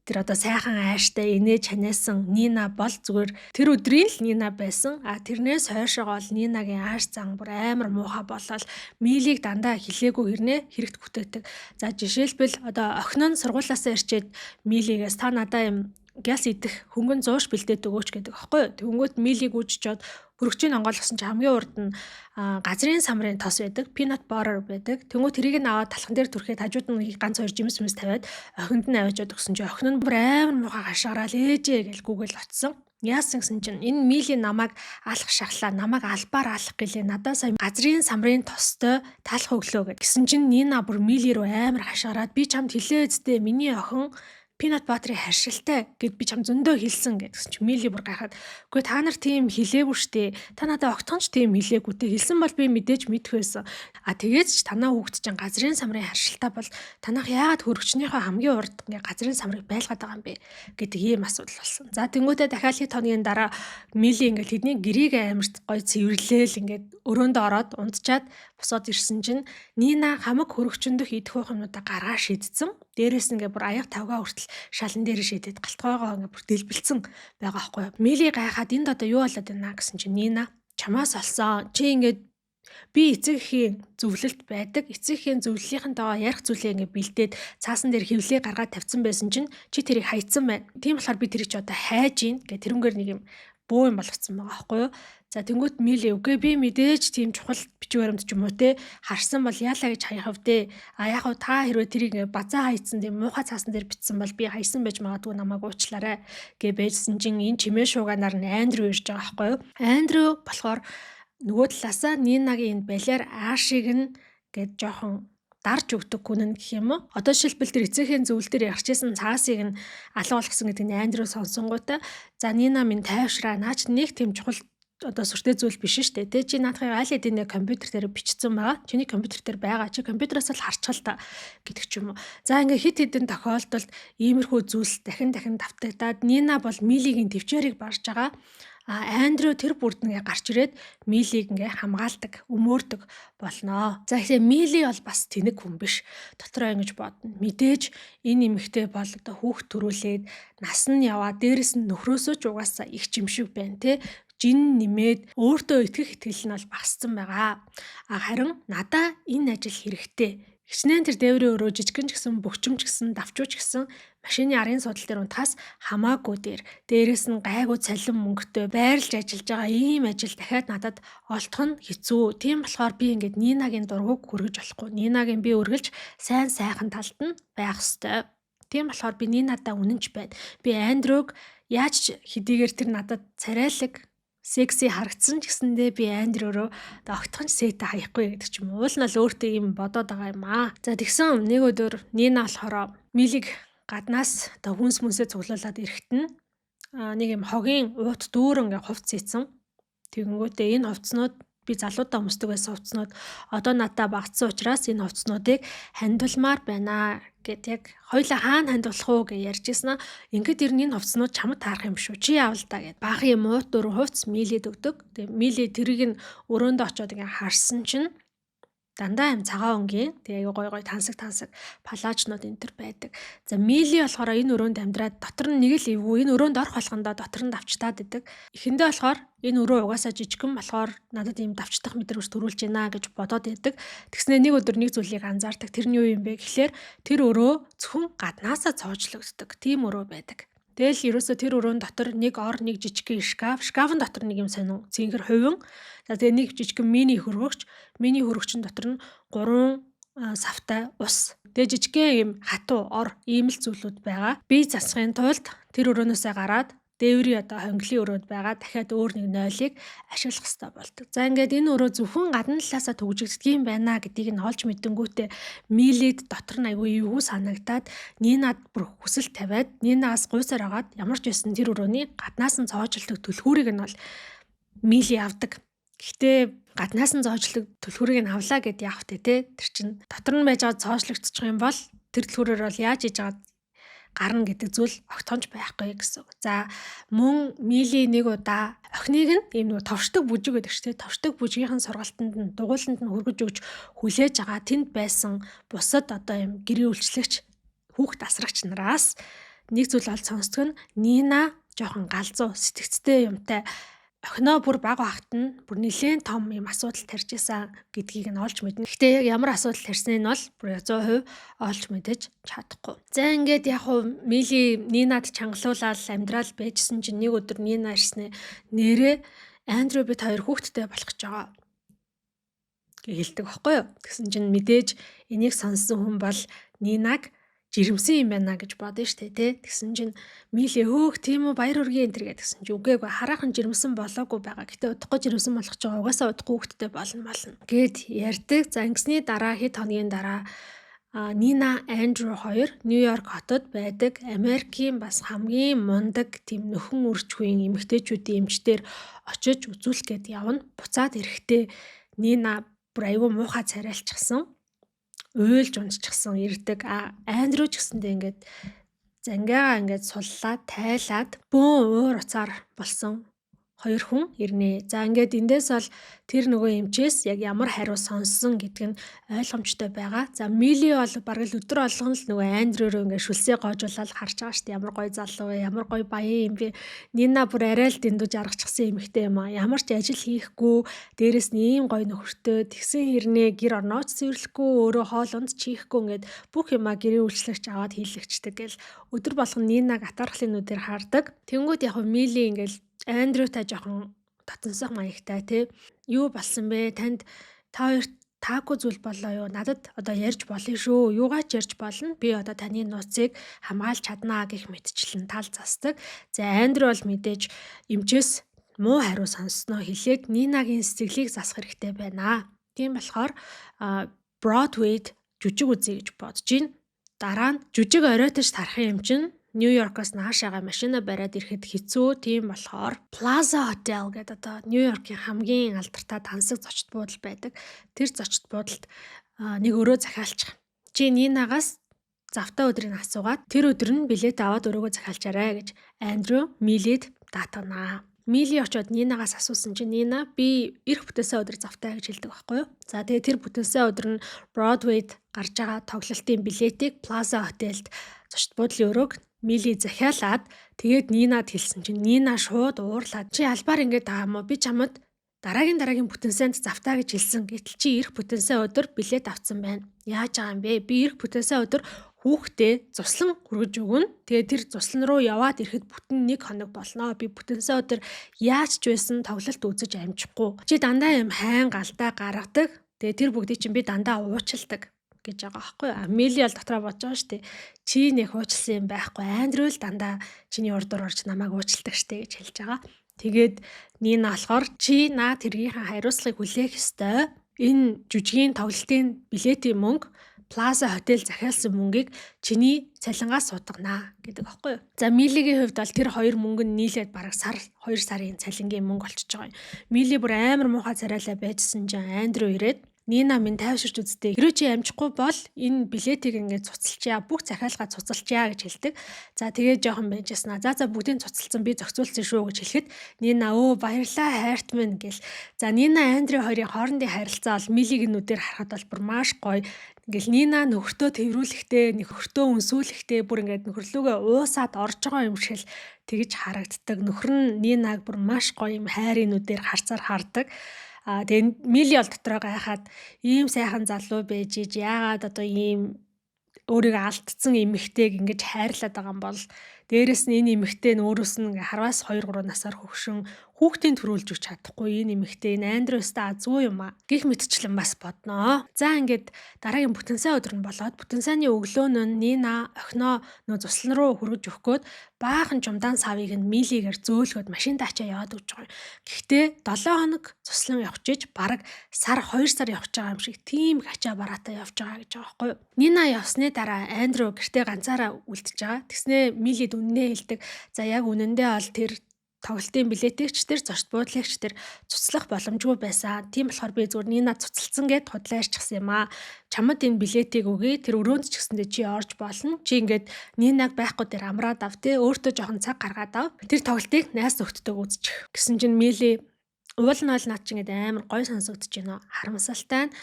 A: тэр одоо сайхан ааштай инээж ханиасан Нина бол зүгээр тэр өдрийн л Нина байсан. А тэрнээс хойшоогоо л Нинагийн ааш зан бүр амар муухай болоод Милийг дандаа хилээгүй хэрнээ хэрэгт бүтээдэг. За, жишээлбэл, одоо охин нь сургуулиасаа ирчээд Милигээс "Та надаа юм гяс идэх хөнгөн зууш бэлдээд өгөөч" гэдэг аахгүй юу. Тэнгүүт Милийг үжиж хөрөгчийн онгойлгосон чинь хамгийн урд нь газрын самрын тос байдаг, peanut butter байдаг. Тэнгүүт тэрийг нь аваад талхан дээр түрхээд, хажууд нь ганц хоёр жимс юмс тавиад охинд нь аваачаад өгсөн чинь охин нь бүр амар муухай хашгираал "Ээжээ" гэж гүгэл очсон. Яасан гэсэн чинь энэ Мили намайг алах шахлаа, намайг албаар алах гэлээ. Надаа сая газрын самрын тостой талах өглөө гэсэн чинь Нина бүр Мили рүү амар хашгираад, "Би чамд хэлээ үсттэй, миний охин peanut butter-ыг харшилтай гэд би чам зөндөө хэлсэн" гэдгсэн чинь Мили бүр гайхаад, "Үгүй, та нар тийм хэлээгүй штэ. Та надад огтхон ч тийм хэлээгүй те. Хэлсэн бол би мэдээж мэдэх байсан. А тэгээд ч танаа хүүхд чинь газрын самрын харшилтай бол танах яагаад хөрөгчнийхөө хамгийн урд ингээ газрын самрыг байлгаад байгаа юм бэ?" гэдэг ийм асуудал болсон. За, тэнгуүтээ дахиад хэд хоногийн дараа Мили ингээ тэдний гэрийг амарт гой цэвэрлээл, ингээд өрөөндөө ороод унтчаад босоод ирсэн чинь Нина хамаг хөрөгчөндөх идэх уух юмнуудаа гаргаа шидсэн. Дээрээс ингээ бүр аяга тавгаа хүртэл шалан дээр шидэд галтгойгоо ингээ бүр дэлбэлцэн байгаа байхгүй юу. Мили гайхаад, "Энд одоо юу болоод байна?" гэсэн чинь Нина, "Чамаас олсон. Чи ингээд би эцэг эхийн зөвлөлт байдаг. Эцэг эхийн зөвлөлийнхэнтэйгээ ярих зүйлээ ингээ бэлдээд цаасан дээр хэвлээ гаргаад тавьсан байсан чинь чи тэрийг хаяцсан байна. Тийм болохоор би тэрийг чи одоо хайж гин" гэх тэрнгээр нэг юм бөө юм болгоцсон байгаа байхгүй юу. За, тэнгуут Мили, "Үгүй, би мэдээж тийм чухал бичиг баримт ч юм уу те харсан бол яалаа гэж хаях вдэ. А яг хав та хэрвээ тэрийг ингээ базаа хайцсан, тийм муухай цаасан дээр бичсэн бол би хайсан байж магадгүй, намайг уучлаарай" гэ байжсэн чинь энэ чимээ шууганаар нь Андрю ирж байгаа байхгүй юу. Андрю болохоор нөгөө талаасаа Нинагийн энэ балиар аашиг нь гээд жоохон дарж өгдөг хүн нь гэх юм уу. Одоо жишээлбэл, тэр эцэгхийн зөвлөл дээр ярьжсэн цаасыг нь алга болгосон гэдэг нь Андрю сонсонгуудаа, "За, Нина минь, тайвшраа, наач нэг тийм чухал одоо сүртэй зүйл биш шүү дээ. Тэ, чи наадахыг аль хэдийн компьютер дээр бичсэн байгаа. Чиний компьютер дээр байгаа. Чи компьютероос л харчихал та" гэдэг ч юм уу. За, ингээ хит хитэн тохиолдолд иймэрхүү зүйлс дахин дахин давтагдаад Нина бол Милигийн төвчээрийг барж байгаа. А Андрю тэр бүрд ингээ гарч ирээд Милийг ингээ хамгаалдаг, өмөөрдөг болноо. За, тэгэхээр Мили бол бас тэнэг хүн биш. Дотроо ингэж бодно. Мэдээж энэ эмэгтэй бол одоо хүүхд төрүүлээд нас нь яваад, дээрэс нь нөхрөөсөө ч угаасаа их жимшиг байна те, жин нэмээд өөртөө итгэх итгэл нь бол багассан байгаа. А харин надаа энэ ажил хэрэгтэй. Хичнээн тэр дээврийн өрөө жижигэн ч гэсэн, бөгчөм ч гэсэн, давчуу ч гэсэн машины арын суудал дээр унтахаас хамаагүй дээр. Дээрээс нь гайгүй цалин мөнгөтэй байрлаж ажиллаж байгаа ийм ажил дахиад надад олдох нь хэцүү. Тийм болохоор би ингээд Нинагийн дургуг хүргэж болохгүй. Нинагийн би үргэлж сайн сайхан талд нь байх ёстой. Тийм болохоор би Нинадаа үнэнч байна. Би Андрюг яаж хэдийгээр тэр надад царайлаг секси харагдсан ч гэсэндээ би Андрю руу огтхон сэтэ хаяхгүй гэдэг ч юм уу. Уул нь л өөртөө юм бодоод байгаа юм аа. За, тэгсэн нэг өдөр Нина болохоор Милиг гаднаас одоо хүнс мүнсээ цуглуулад ирэхэд нь нэг юм хогийн уут дүүрэн ингээ хувцс хийцэн. Тэгэнгүүтээ энэ хувцснууд Би залуудаа өмсдөг байсан хувцснууд одоо надаа багцсан учраас энэ хувцснуудыг хандуулмаар байна гэд яг хоёлаа хаана хандуулах уу гэж ярьж ирсэн. Ингээд ер нь энэ хувцснууд чамд таарах юм шүү. Чи авал та гэд. Баахан юм уут дөрвөн хувцс Милид өгдөг. Тэгээ Мили тэрийг нь өрөөндөө очиод ингээ харсан чинь дандаа юм цагаан өнгийн тэгээ аюу гой гой тансаг тансаг палаажнууд энэ төр байдаг. За Мили болохоор энэ өрөөнд амьдраад дотор нь нэг л эвгүй, энэ өрөөнд орох болгондоо дотор нь давчтаад идэг. Эхэндээ болохоор энэ өрөө угаасаа жижигхэн болохоор надад ийм давчдах мэдрэмж төрүүлж байна гэж бодоод идэг. Тэгснээ нэг өдөр нэг зүйлийг анзаардаг. Тэр нь юу юм бэ гэхлээр тэр өрөө зөвхөн гаднаасаа цоожлогддог. Тийм өрөө байдаг. Тэгэл ерөөсөө тэр өрөөнд дотор нэг ор, нэг жижигхэн шкаф, шкафын дотор нэг юм сонин цэнгэр хувин. За тэгээ нэг жижигхэн мини хөргөгч, мини хөргөгчн дотор нь 3 савтай ус. Тэгээ жижигхэн юм хатуу ор ийм л зүйлүүд байгаа. Бие засахын тулд тэр өрөөнөөсөө гараад дээврийн одоо хонглын өрөөнд байгаа дахиад өөр нэг нойлыг ашиглах хэрэгтэй болдог. За ингээд энэ өрөө зөвхөн гадна талаасаа түгжигддэг юм байна гэдгийг нь олж мэдэнгүүтээ Милид дотор нь айгүй эвгүй санагдаад Нинад бүр хүсэл тавиад Нинаас гуйсаар агаад ямар ч байсан тэр өрөөний гаднаас нь цоожлдог түлхүүрийг нь бол Мили авдаг. Гэхдээ гаднаас нь цоожлдог түлхүүрийг нь авлаа гэд яах вэ те? Тэр чин дотор нь байж байгаа цоожлогдчих юм бол тэр түлхүүрээр бол яаж иж байгаа гарна гэдэг зүйл огтхонч байхгүй гэсэн үг. За мөн Мили нэг удаа охиныг нь ийм нэг товшдог бүжиг гэдэг чинь товшдог бүжгийнхэн сургалтанд нь дугуйланд нь хөргөж өгч хүлээж байгаа тэнд байсан бусад одоо ийм гэрээ үйлчлэгч хүүхд асрагч нараас нэг зүйл олж сонсдог нь Нина жоохон галзуу сэтгцтэй юмтай охиноо бүр баг багт нь бүр нэлээд том юм асуудал тарьж исэн гэдгийг нь олж мэднэ. Гэхдээ яг ямар асуудал тарьсныг нь бол бүр 100% олж мэдэж чадахгүй. За ингээд яг хуу Мили Нинад чангалуулаад амьдрал байжсэн чинь нэг өдөр Нина ирснэ нэрээ Андрю бид хоёр хүүхэдтэй болох гэж байгаа гэж хэлдэг байхгүй юу? Тэгсэн чинь мэдээж энийг сонссон хүн бол Нинаг жирэмсэн юм байна гэж бодно штэ тий. Тэгсэн чинь Мили хөөх тийм үү баяр хүргэе энэ төр гэдгсэн чинь үгээгүй хараахан жирэмсэн болоогүй байгаа. Гэтэ удахгүй жирэмсэн болох ч байгаа угаасаа удахгүй хүүхэдтэй болно гэд ярьдаг. За ингэсний дараа хэд хоногийн дараа Нина Андрю хоёр Нью-Йорк хотод байдаг Америкийн бас хамгийн мундаг тийм нөхөн үрчхүйн эмэгтэйчүүдийн эмчдэр очиж үзүүлэх гээд явна. Буцаад ирэхдээ Нина бүр айгүй муухай царайлчихсан. Уйлж унтчихсан ирдэг. А Андрю ч гэсэндээ ингээд зангиагаа ингээд суллаад тайлаад бөөн уур уцаар болсон хоёр хүн ирнэ. За ингээд эндээс бол тэр нөгөө эмчээс яг ямар хариу сонссон гэдг нь ойлгомжтой байгаа. За Мили бол бараг л өдөр болгон л нөгөө Андрю руу ингээд шүлсээ гоожуулаад харж байгаа шүү дээ. Ямар гоё залуу вэ? Ямар гоё баян юм бэ? Нина бүр арай л дэндүү жаргачихсан эмэгтэй юм аа. Ямар ч ажил хийхгүй, дээрэс нь ийм гоё нөхөртэй тэгсэн хэрнээ гэр орнооч цэвэрлэхгүй, өөрөө хоол унд чихгүй ингээд бүх юмаа гэрээ үйлчлэгч аваад хийлгчдэг гэл өдөр болгон Нинаг атаархлын нүдээр хардаг. Тэнгүүд яг Мили ингээд Андрютай жоохон татансах маягтай тий. Юу болсон бэ? Танд та хоёрт таагүй зүйл болоо юу? Надад одоо ярьж болно шүү. Юугаа ч ярьж болно. Би одоо таны нууцыг хамгаалж чаднаа гэх мэтчлэн тал засдаг. За Андрю бол мэдээж эмчээс муу хариу сонссноо хэлээд Нинагийн сэтгэлийг засах хэрэгтэй байна. Тийм болохоор Бродвейд жүжиг үзье гэж бодож байна. Дараа нь жүжиг оройтож тарах юм чинь Нью-Йоркоос наашаага машина бариад ирэхэд хэцүү. Тийм болохоор Plaza Hotel гэдэг одоо Нью-Йоркийн хамгийн алдартай тансаг зочд буудал байдаг. Тэр зочд буудалд нэг өрөө захиалчих. Чи Нинагаас завтай өдрийг асуугаад тэр өдөр нь билет аваад өрөөгөө захиалчаарай гэж Андрю Милид даатганаа. Мили очоод Нинагаас асуусан чинь Нина би ирэх бүтээсээ өдөр завтай гэж хэлдэг байхгүй юу? За тэгээ тэр бүтээсээ өдөр нь Бродвейд гарч байгаа тоглолтын билетийг Plaza Hotel-д зочд буудлын өрөөг Мили захиалаад тэгээд Нинад хэлсэн чинь Нина шууд уурлаад чи албаар ингэж байгаа юм уу? Би чамд дараагийн бүтэнсэнд завтаа гэж хэлсэн. Гэтэл чи ирэх бүтэнсээ өдөр билет авсан байна. Яаж байгаа юм бэ? Би ирэх бүтэнсээ өдөр хүүхдээ зуслан хүргэж өгнө. Тэгээд тэр зуслан руу яваад ирэхэд бүтэн нэг хоног болно. Би бүтэнсээ өдөр яаж ч байсан тоглолт үзэж амжихгүй. Чи дандаа юм хайн галдаа гаргадаг. Тэгээд тэр бүгдийг чинь би дандаа уучилдаг гэж байгаа байхгүй юу? Мили бол дотроо бодож байгаа шүү дээ. Чи нэг уучлсан юм байхгүй. Андрю л дандаа чиний урд дур орж намайг уучилдаг штэ гэж хэлж байгаа. Тэгээд Нина болохоор чи наад тэргийнхээ хариуцлагыг хүлээх ёстой. Энэ жүжигийн тоглолтын билетийн мөнгө Plaza Hotel захиалсан мөнгийг чиний цалингаас сутганаа гэдэг аахгүй юу. За, Милигийн хувьд бол тэр хоёр мөнгө нь нийлээд бараг сар 2 сарын цалингийн мөнгө болчихж байгаа юм. Мили бүр амар муухай царайлаа байжсэн чинь Андрю ирээд: "Нина минь, тайвширч үзтээ. Хэрвээ чи амжихгүй бол энэ билетийг ингээд цуцалчаа, бүх захиалгаа цуцалчаа" гэж хэлдэг. За, тэгээд жоохон байжснаа. "За за, бүгдийг цуцалсан, би зохицуулсан шүү" гэж хэлэхэд Нина: "Өө, баярлаа, хайрт минь" гэл. За, Нина, Андрю хоёрын хоорондын харилцаа бол Милигийн нүдээр харахад бол бүр маш гоё. Ингээл Нина нөхөртөө тэврүүлэхдээ, нөхөртөө үнсүүлэхдээ бүр ингээд нөхөрлүүгээ уусаад орж байгаа юм шиг л тэгж харагддаг. Нөхөр нь Нинаг бүр маш гоё юм хайрын нүдээр харцаар хардаг. Аа, тэгээ Мили бол дотроо гайхаад, ийм сайхан залуу байж иж яагаад одоо ийм өөрийгөө алдсан эмэгтэйг ингэж хайрлаад байгаа юм бол, дээрэс нь энэ эмэгтэй нь өөрөөс нь ингээ харвас 2 3 насаар хөгшин, хүүхдийн төрүүлж өгч чадахгүй энэ эмэгтэй, энэ Андрю өстой азгүй юм а гэх мэтчлэн бас бодноо. За, ингээд дараагийн бүтэн сайн өдөр нь болоод, бүтэн сайнны өглөө нь Нина охиноо нөө зуслан руу хүргэж өгөх гээд баахан чумдаан савыг нь Милигээр зөөлгөөд машиндаа ачаа яваад өгч байгаа юм. Гэхдээ 7 хоног зуслан явж иж бараг сар 2 сар явж байгаа юм шиг тийм их ачаа бараатай явж байгаа гэж байгаа байхгүй юу. Нина явсны дараа Андрю гэртээ ганцаараа үлдчихэж байгаа. Тэгснээ Милид үннээ хэлдэг. За, яг үнэндээ бол тэр тоглолтын билетийг ч тэр зочд буудлыг ч тэр цуцлах боломжгүй байсан. Тийм болохоор би зүгээр Нина цуцалсан гэд худлаа ярьчихсан юм аа. Чамд энэ билетийг өгье. Тэр өрөөнд ч гэсэндээ чи орж болно. Чи ингээд Нинаг байхгүй дээр амраад ав те. Өөртөө жоохон цаг гаргаад ав. Тэр тоглолтыг найз нөхдөдөө үзчих. Гэсэн чинь Мили: "Уул нь бол над чи ингээд амар гоё сонсогдож байна. Харамсалтай нь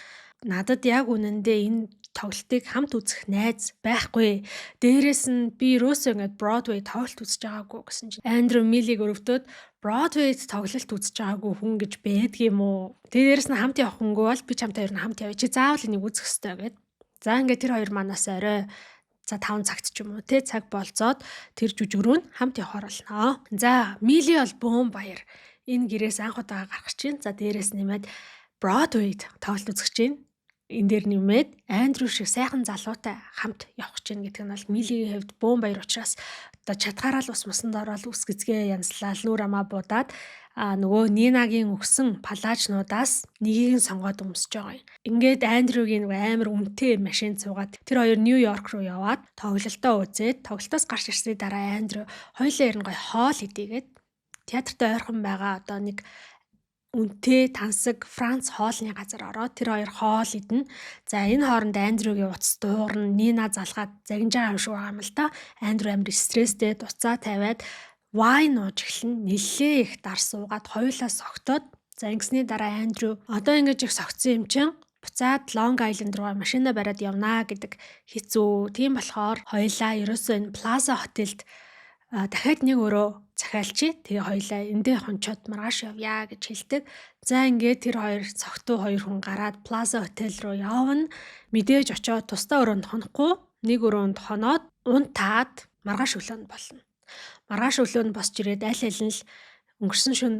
A: надад яг үнэндээ энэ тоглолтыг хамт үзэх найз байхгүй. Дээрээс нь би ерөөсөө ингээд Broadway тоглолт үзэж байгаагүй" гэсэн чинь Андрю Милиг өрөвдөөд, Broadway-д тоглолт үзэж байгаагүй хүн гэж байдгийм үү? Тэгээ дээрээс нь хамт явах хүнгүй бол би чамтай ер нь хамт явъя. Чи заавал энийг үзэх ёстой гэд. За, ингээд тэр хоёр манаас орой за 5 цагт ч юм уу те цаг болцоод тэр жүжиг рүү нь хамт явахаар болно. За, Мили бол бөөн баяр. Энэ гэрээс анх удаага гарах чинь. За, дээрээс нэмээд Broadway-д тоглолт үзэх чинь, энэ дээр нэмээд Андрю шиг сайхан залуутай хамт явах чинь гэдэг нь бол Милигийн хувьд бөөн баяр учраас одоо чадхаараа л ус мусанд ороод үс гэзгээ янзлал, нүр амаа будаад, а нөгөө Нинагийн өгсөн палаажнуудаас нэгийг нь сонгоод өмсөж байгаа юм. Ингээд Андрюгийн нөгөө амар үнэтэй машинд суугаад тэр хоёр Нью Йорк руу яваад тоглолтоо үзээд, тоглолтоос гарч ирсний дараа Андрю хоёулаа ер нь гоё хоол идийгээд театртай ойрхон байгаа одоо нэг үнэтэй тансаг Франц хоолны газар ороод тэр хоёр хоол идэнэ. За, энэ хооронд Андрюгийн утас дуугарна, Нина залгаад загинж байгаа юм шиг байгаа юм л та. Андрю амар стресстэй утсаа тавиад wine ууж эхэлнэ. Нилээ их дар суугаад хоёулаа согтоод, за, ингэсний дараа Андрю одоо ингэж их согтсон юм чинь буцаад Long Island руу машина бариад явнаа гэдэг хэцүү. Тийм болохоор хоёулаа ерөөсөө энэ Plaza Hotel-д дахиад нэг өрөө захиалчи. Тэгээ хоёулаа эндээ хончоод маргааш явъя гэж хэлдэг. За, ингээд тэр хоёр согтуу хоёр хүн гараад Plaza Hotel руу явна. Мэдээж очоод тусдаа өрөөнд хонохгүй, нэг өрөөнд хоноод унтаад маргааш өглөө нь болно. Маргааш өглөө нь босч ирээд аль аль нь л өнгөрсөн шөнө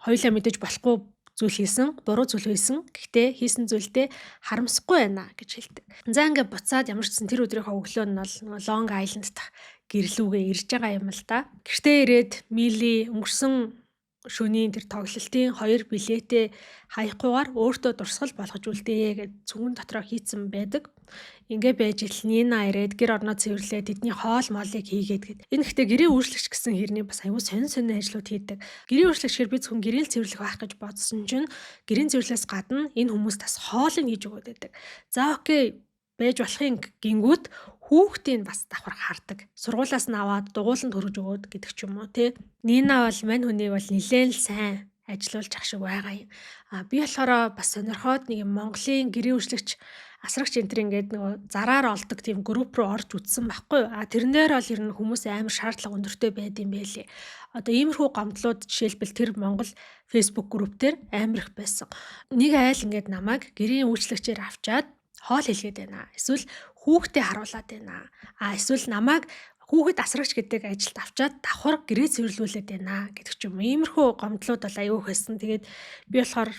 A: хоёулаа мэдээж болохгүй зүйл хийсэн, буруу зүйл хийсэн. Гэхдээ хийсэн зүйлдээ харамсахгүй байна гэж хэлдэг. За, ингээд буцаад ямар ч гэсэн тэр өдрийнхөө өглөө нь бол Long Island дахь гэрлүүгээ ирж байгаа юм л да. Гэртээ ирээд Мили өнгөрсөн шөнийн тэр тоглолтын хоёр билетээ хаяхгүйгээр өөртөө дурсгал болгож үлдээе гэж цүнхэн дотроо хийцэн байдаг. Ингээ байж ил Нина ирээд гэр орноо цэвэрлээ, тэдний хоол моолыг хийгээд гэд. Энэ гэхдээ гэрээ үйлчлэгч гэсэн хэрний бас аюу сонин сонин ажлууд хийдэг. Гэрээ үйлчлэгчээр би зөвхөн гэрээ цэвэрлэх байх гэж бодсон чинь гэрийн цэвэрлээс гадна энэ хүмүүс бас хоолыг хийж өгөөд байдаг. За, okay, байж болохын гингүүт хүүхдийг бас давхар хардаг. Сургуулиас нь аваад дугууланд хүргэж өгөөд гэдэг ч юм уу тий. Нина бол мань хүнийг бол нилээн л сайн ажилуулж ах шиг байгаа юм. А би болохоор бас сонирхоод нэг юм Монголын гэрээ үйлчлэгч, асрагч энэ төр ингээд нөгөө зараар олдог тийм групп руу орж үзсэн байхгүй юу. А тэрэн дээр бол ер нь хүмүүс амар шаардлага өндөртэй байд юм байлээ. Одоо иймэрхүү гомдлууд жишээлбэл тэр Монгол Facebook групп дээр амар их байсан. Нэг айл ингээд намайг гэрийн үйлчлэгчээр авчаад хоол хийлгээд байна. Эсвэл хүүхдээ харуулад байна. А эсвэл намайг хүүхэд асрагч гэдэг ажилд авчаад давхар гэрээ цэвэрлүүлээд байна гэдэг ч юм. Иймэрхүү гомдлууд бол аюу байсан. Тэгээд би болохоор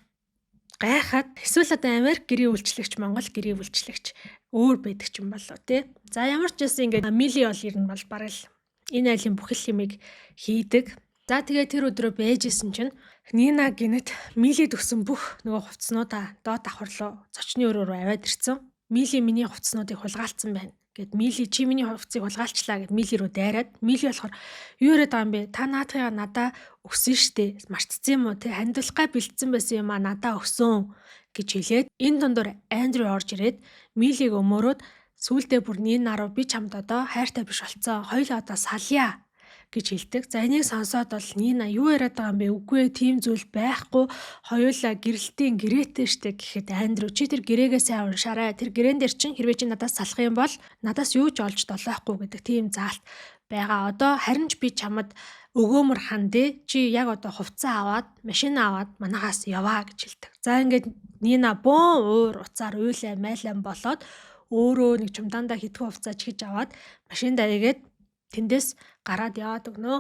A: гайхаад, эсвэл одоо Америк гэрээ үйлчлэгч, Монгол гэрээ үйлчлэгч өөр байдаг ч юм болоо тий. За, ямар ч байсан ингээд Мили бол ер нь бол бараг л энэ айлын бүх л юмыг хийдэг. За, тэгээ тэр өдрөө бэжсэн чинь Нина гинэт Милид өгсөн бүх нөгөө хувцснуудаа доод давхар руу, зочны өрөө рүү аваад ирсэн. Мили миний хувцснуудыг хулгайлцсан байна гэд, Мили, чи миний хувцсыг хулгайлчлаа гэд Мили рүү дайраад, Мили болохоор юу яриад байгаа юм бэ? Та наадхыгаа надаа өгсөн штэ. Мартцсан юм уу те? Хандивлахгаа бэлдсэн байсан юм а, надаа өгсөн гэж хэлээд, энэ дундуур Андрю орж ирээд Милиг өмөөрөөд, сүүлдээ бүр Нина руу би чамд одоо хайртай биш болцсон. Хоёулаа одоо салъя гэж хэлдэг. За, энийг сонсоод бол Нина юу яриад байгаа юм бэ? Үгүй ээ, тийм зүйл байхгүй. Хоёулаа гэрэлтийн гэрээтэй штэ гэхэд Андрю чи тэр гэрээгээ сайн уншаарай. Тэр гэрээн дээр чинь хэрвээ чи надаас салах юм бол надаас юу ч олж долоохгүй гэдэг тийм заалт байгаа. Одоо харин ч би чамд өгөөмөр хандээ. Чи яг одоо хувцас аваад, машин аваад манахаас яваа гэж хэлдэг. За, ингээд Нина бөөн уур уцаар уйлаа майлан болоод өөрөө нэг чумдаандаа хэдхэн хувцас чихэж аваад машиндаа игээд тэндээс гараад яваад өгнө.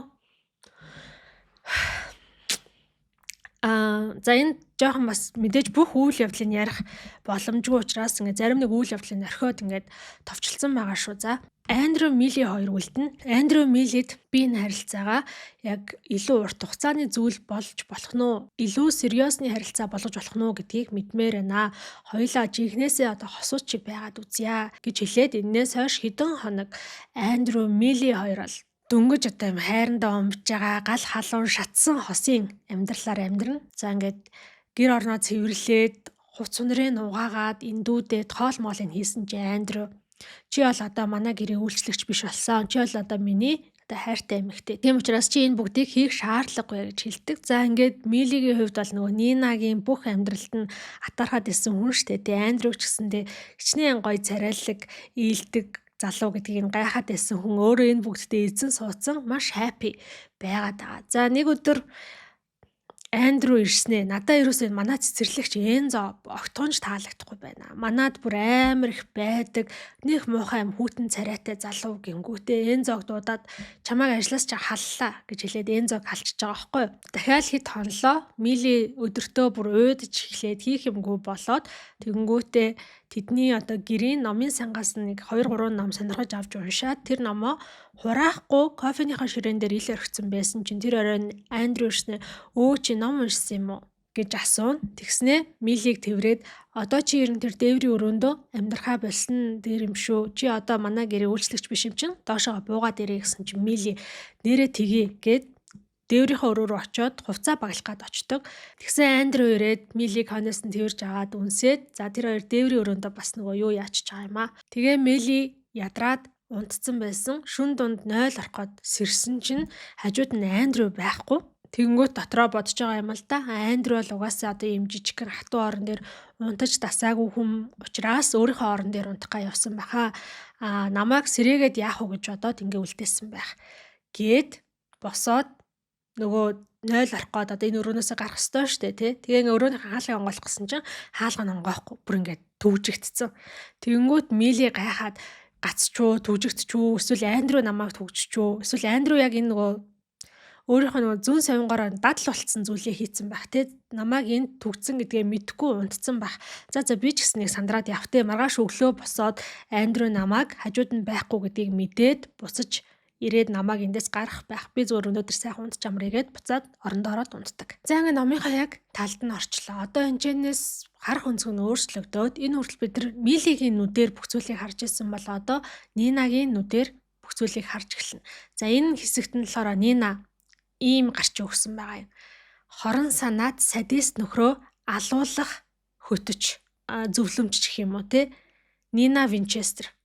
A: За, энэ жоохон бас мэдээж бүх үйл явдлыг ярих боломжгүй учраас ингээд зарим нэг үйл явдлыг орхиод ингээд товчлсон байгаа шүү. За, Андрю, Мили хоёр үлдэнэ. Андрю Милид би энэ харилцаагаа яг илүү урт хугацааны зүйл болж болох нь уу? Илүү serious ны харилцаа болгож болох нь уу гэдгийг мэдмээр байна. Хоёулаа жинхнээсээ одоо хосууд шиг байгаад үзье гэж хэлээд, энээс хойш хэдэн хоног Андрю, Мили хоёр бол дөнгөж одоо юм хайрандаа умж байгаа гал халуун шатсан хосын амьдралаар амьдрна. За, ингээд гэр орноо цэвэрлээд, хувц сунрыг угаагаад, эндүүдээд, хоол моолыг хийсэн чи Андрю чи бол одоо манай гэрээ үйлчлэгч биш болсон. Чи бол одоо миний одоо хайртай эмэгтэй. Тийм учраас чи энэ бүгдийг хийх шаардлагагүй гэж хэлдэг. За, ингээд Милигийн хувьд бол нөгөө Нинагийн бүх амьдралд нь атаархаад исэн хүн штэ. Тэгээ Андрю ч гэсэндээ хичнээн гоё царайлаг, ээлдэг залуу гэдгийг нь гайхаад байсан хүн өөрөө энэ бүгдтэй эзэн суудсан, маш happy байгаад байгаа. За, нэг өдөр Андрю ирснээ надаа ерөөсөө манай цэцэрлэгч Энзо огтхонч таалагдахгүй байна. Манад бүр амар их байдаг. Них муухай юм хүйтэн царайтай залуу гингүүтээ Энзог дуудаад чамайг ажлаас чи халлаа гэж хэлээд Энзог халчиж байгаа байхгүй юу. Дахиад хэд хонлоо. Мили өдөртөө бүр уйдаж эхлээд хийх юмгүй болоод, тэгэнгүүтээ тэдний одоо гэрийн номын сангаас нэг 2 3 ном сонирхож авч уншаад, тэр номоо хураахгүй кофеныхаа ширээн дээр ил орхисон байсан чинь тэр оройн Андрю ирснэ, өө, чи ном уншсан юм уу гэж асууна. Тэгснээ Милийг тэврээд одоо чи ер нь тэр дээврийн өрөөндөө амьдрахаа болсон дээр юм шүү. Чи одоо манай гэрээ үйлчлэгч биш юм чинь доошоо буугаад ирээ гэсэн чинь Мили нэрээ тгий гэд дээврийнхээ өрөө рүү очиод хувцас баглах гад очдог. Тэгсэн Андрю ирээд Милийг хойноос нь тэрж аваад үнсээд, за, тэр хоёр дээврийн өрөөндөө бас нөгөө юу яачиж байгаа юм аа. Тэгээ Мили ядраад унтцсан байсан. Шүн дунд 0 орох гээд сэрсэн чинь хажууд нь Андрю байхгүй. Тэгэнгүүт дотроо бодож байгаа юм л да. Андрю бол угаасаа одоо ийм жижигхэн хатуу орон дээр унтаж дасаагүй хүн учраас өөрийнхөө орон дээр унтах га явсан баха. Аа, намайг сэрээгээд яах вэ гэж бодоод ингээ үлдээсэн байх. Гээд босоод нөгөө 0 орох гээд одоо энэ өрөөнөөсөө гарах ёстой шүү дээ, тий. Тэгээ ингээ өрөөнийхөө хаалгыг онгойлох гэсэн чинь хаалга нь онгоохгүй, бүр ингээ түгжигдсэн. Тэгэнгүүт Мили гайхаад гацчуу, түгжигдчихүү, эсвэл Андрю намайг түгжчихүү, эсвэл Андрю яг энэ нөгөө өөрийнхөө нөгөө зүүн совингороо дадал болцсон зүйлээ хийцэн байх тий, намайг энд түгдсэн гэдгээ мэдэхгүй унтцсан байх. За за, би ч гэсэн нэг сандраад явтээ, маргааш өглөө босоод Андрю намайг хажууд нь байхгүй гэдгийг мэдээд буцаж ирээд намайг эндээс гарах байх. Би зүгээр өнөөдөр сайхан унтж амрая гэд буцаад орондоо ороод унтдаг. За, ингээ номынхаа яг талд нь орчлоо. Одоо энэчнээс харах өнцөг нь өөрчлөгдөөд, энэ хүртэл бид нар Милигийн нүдээр бүх зүйлийг харж ирсэн бол одоо Нинагийн нүдээр бүх зүйлийг харж эхэлнэ. За, энэ хэсэгт нь болохоор Нина ийм гарч өгсөн байгаа юм. Хорон санаад садист нөхрөө алуулах хөтөч, зөвлөмж гэх юм уу те. Нина Винчестер.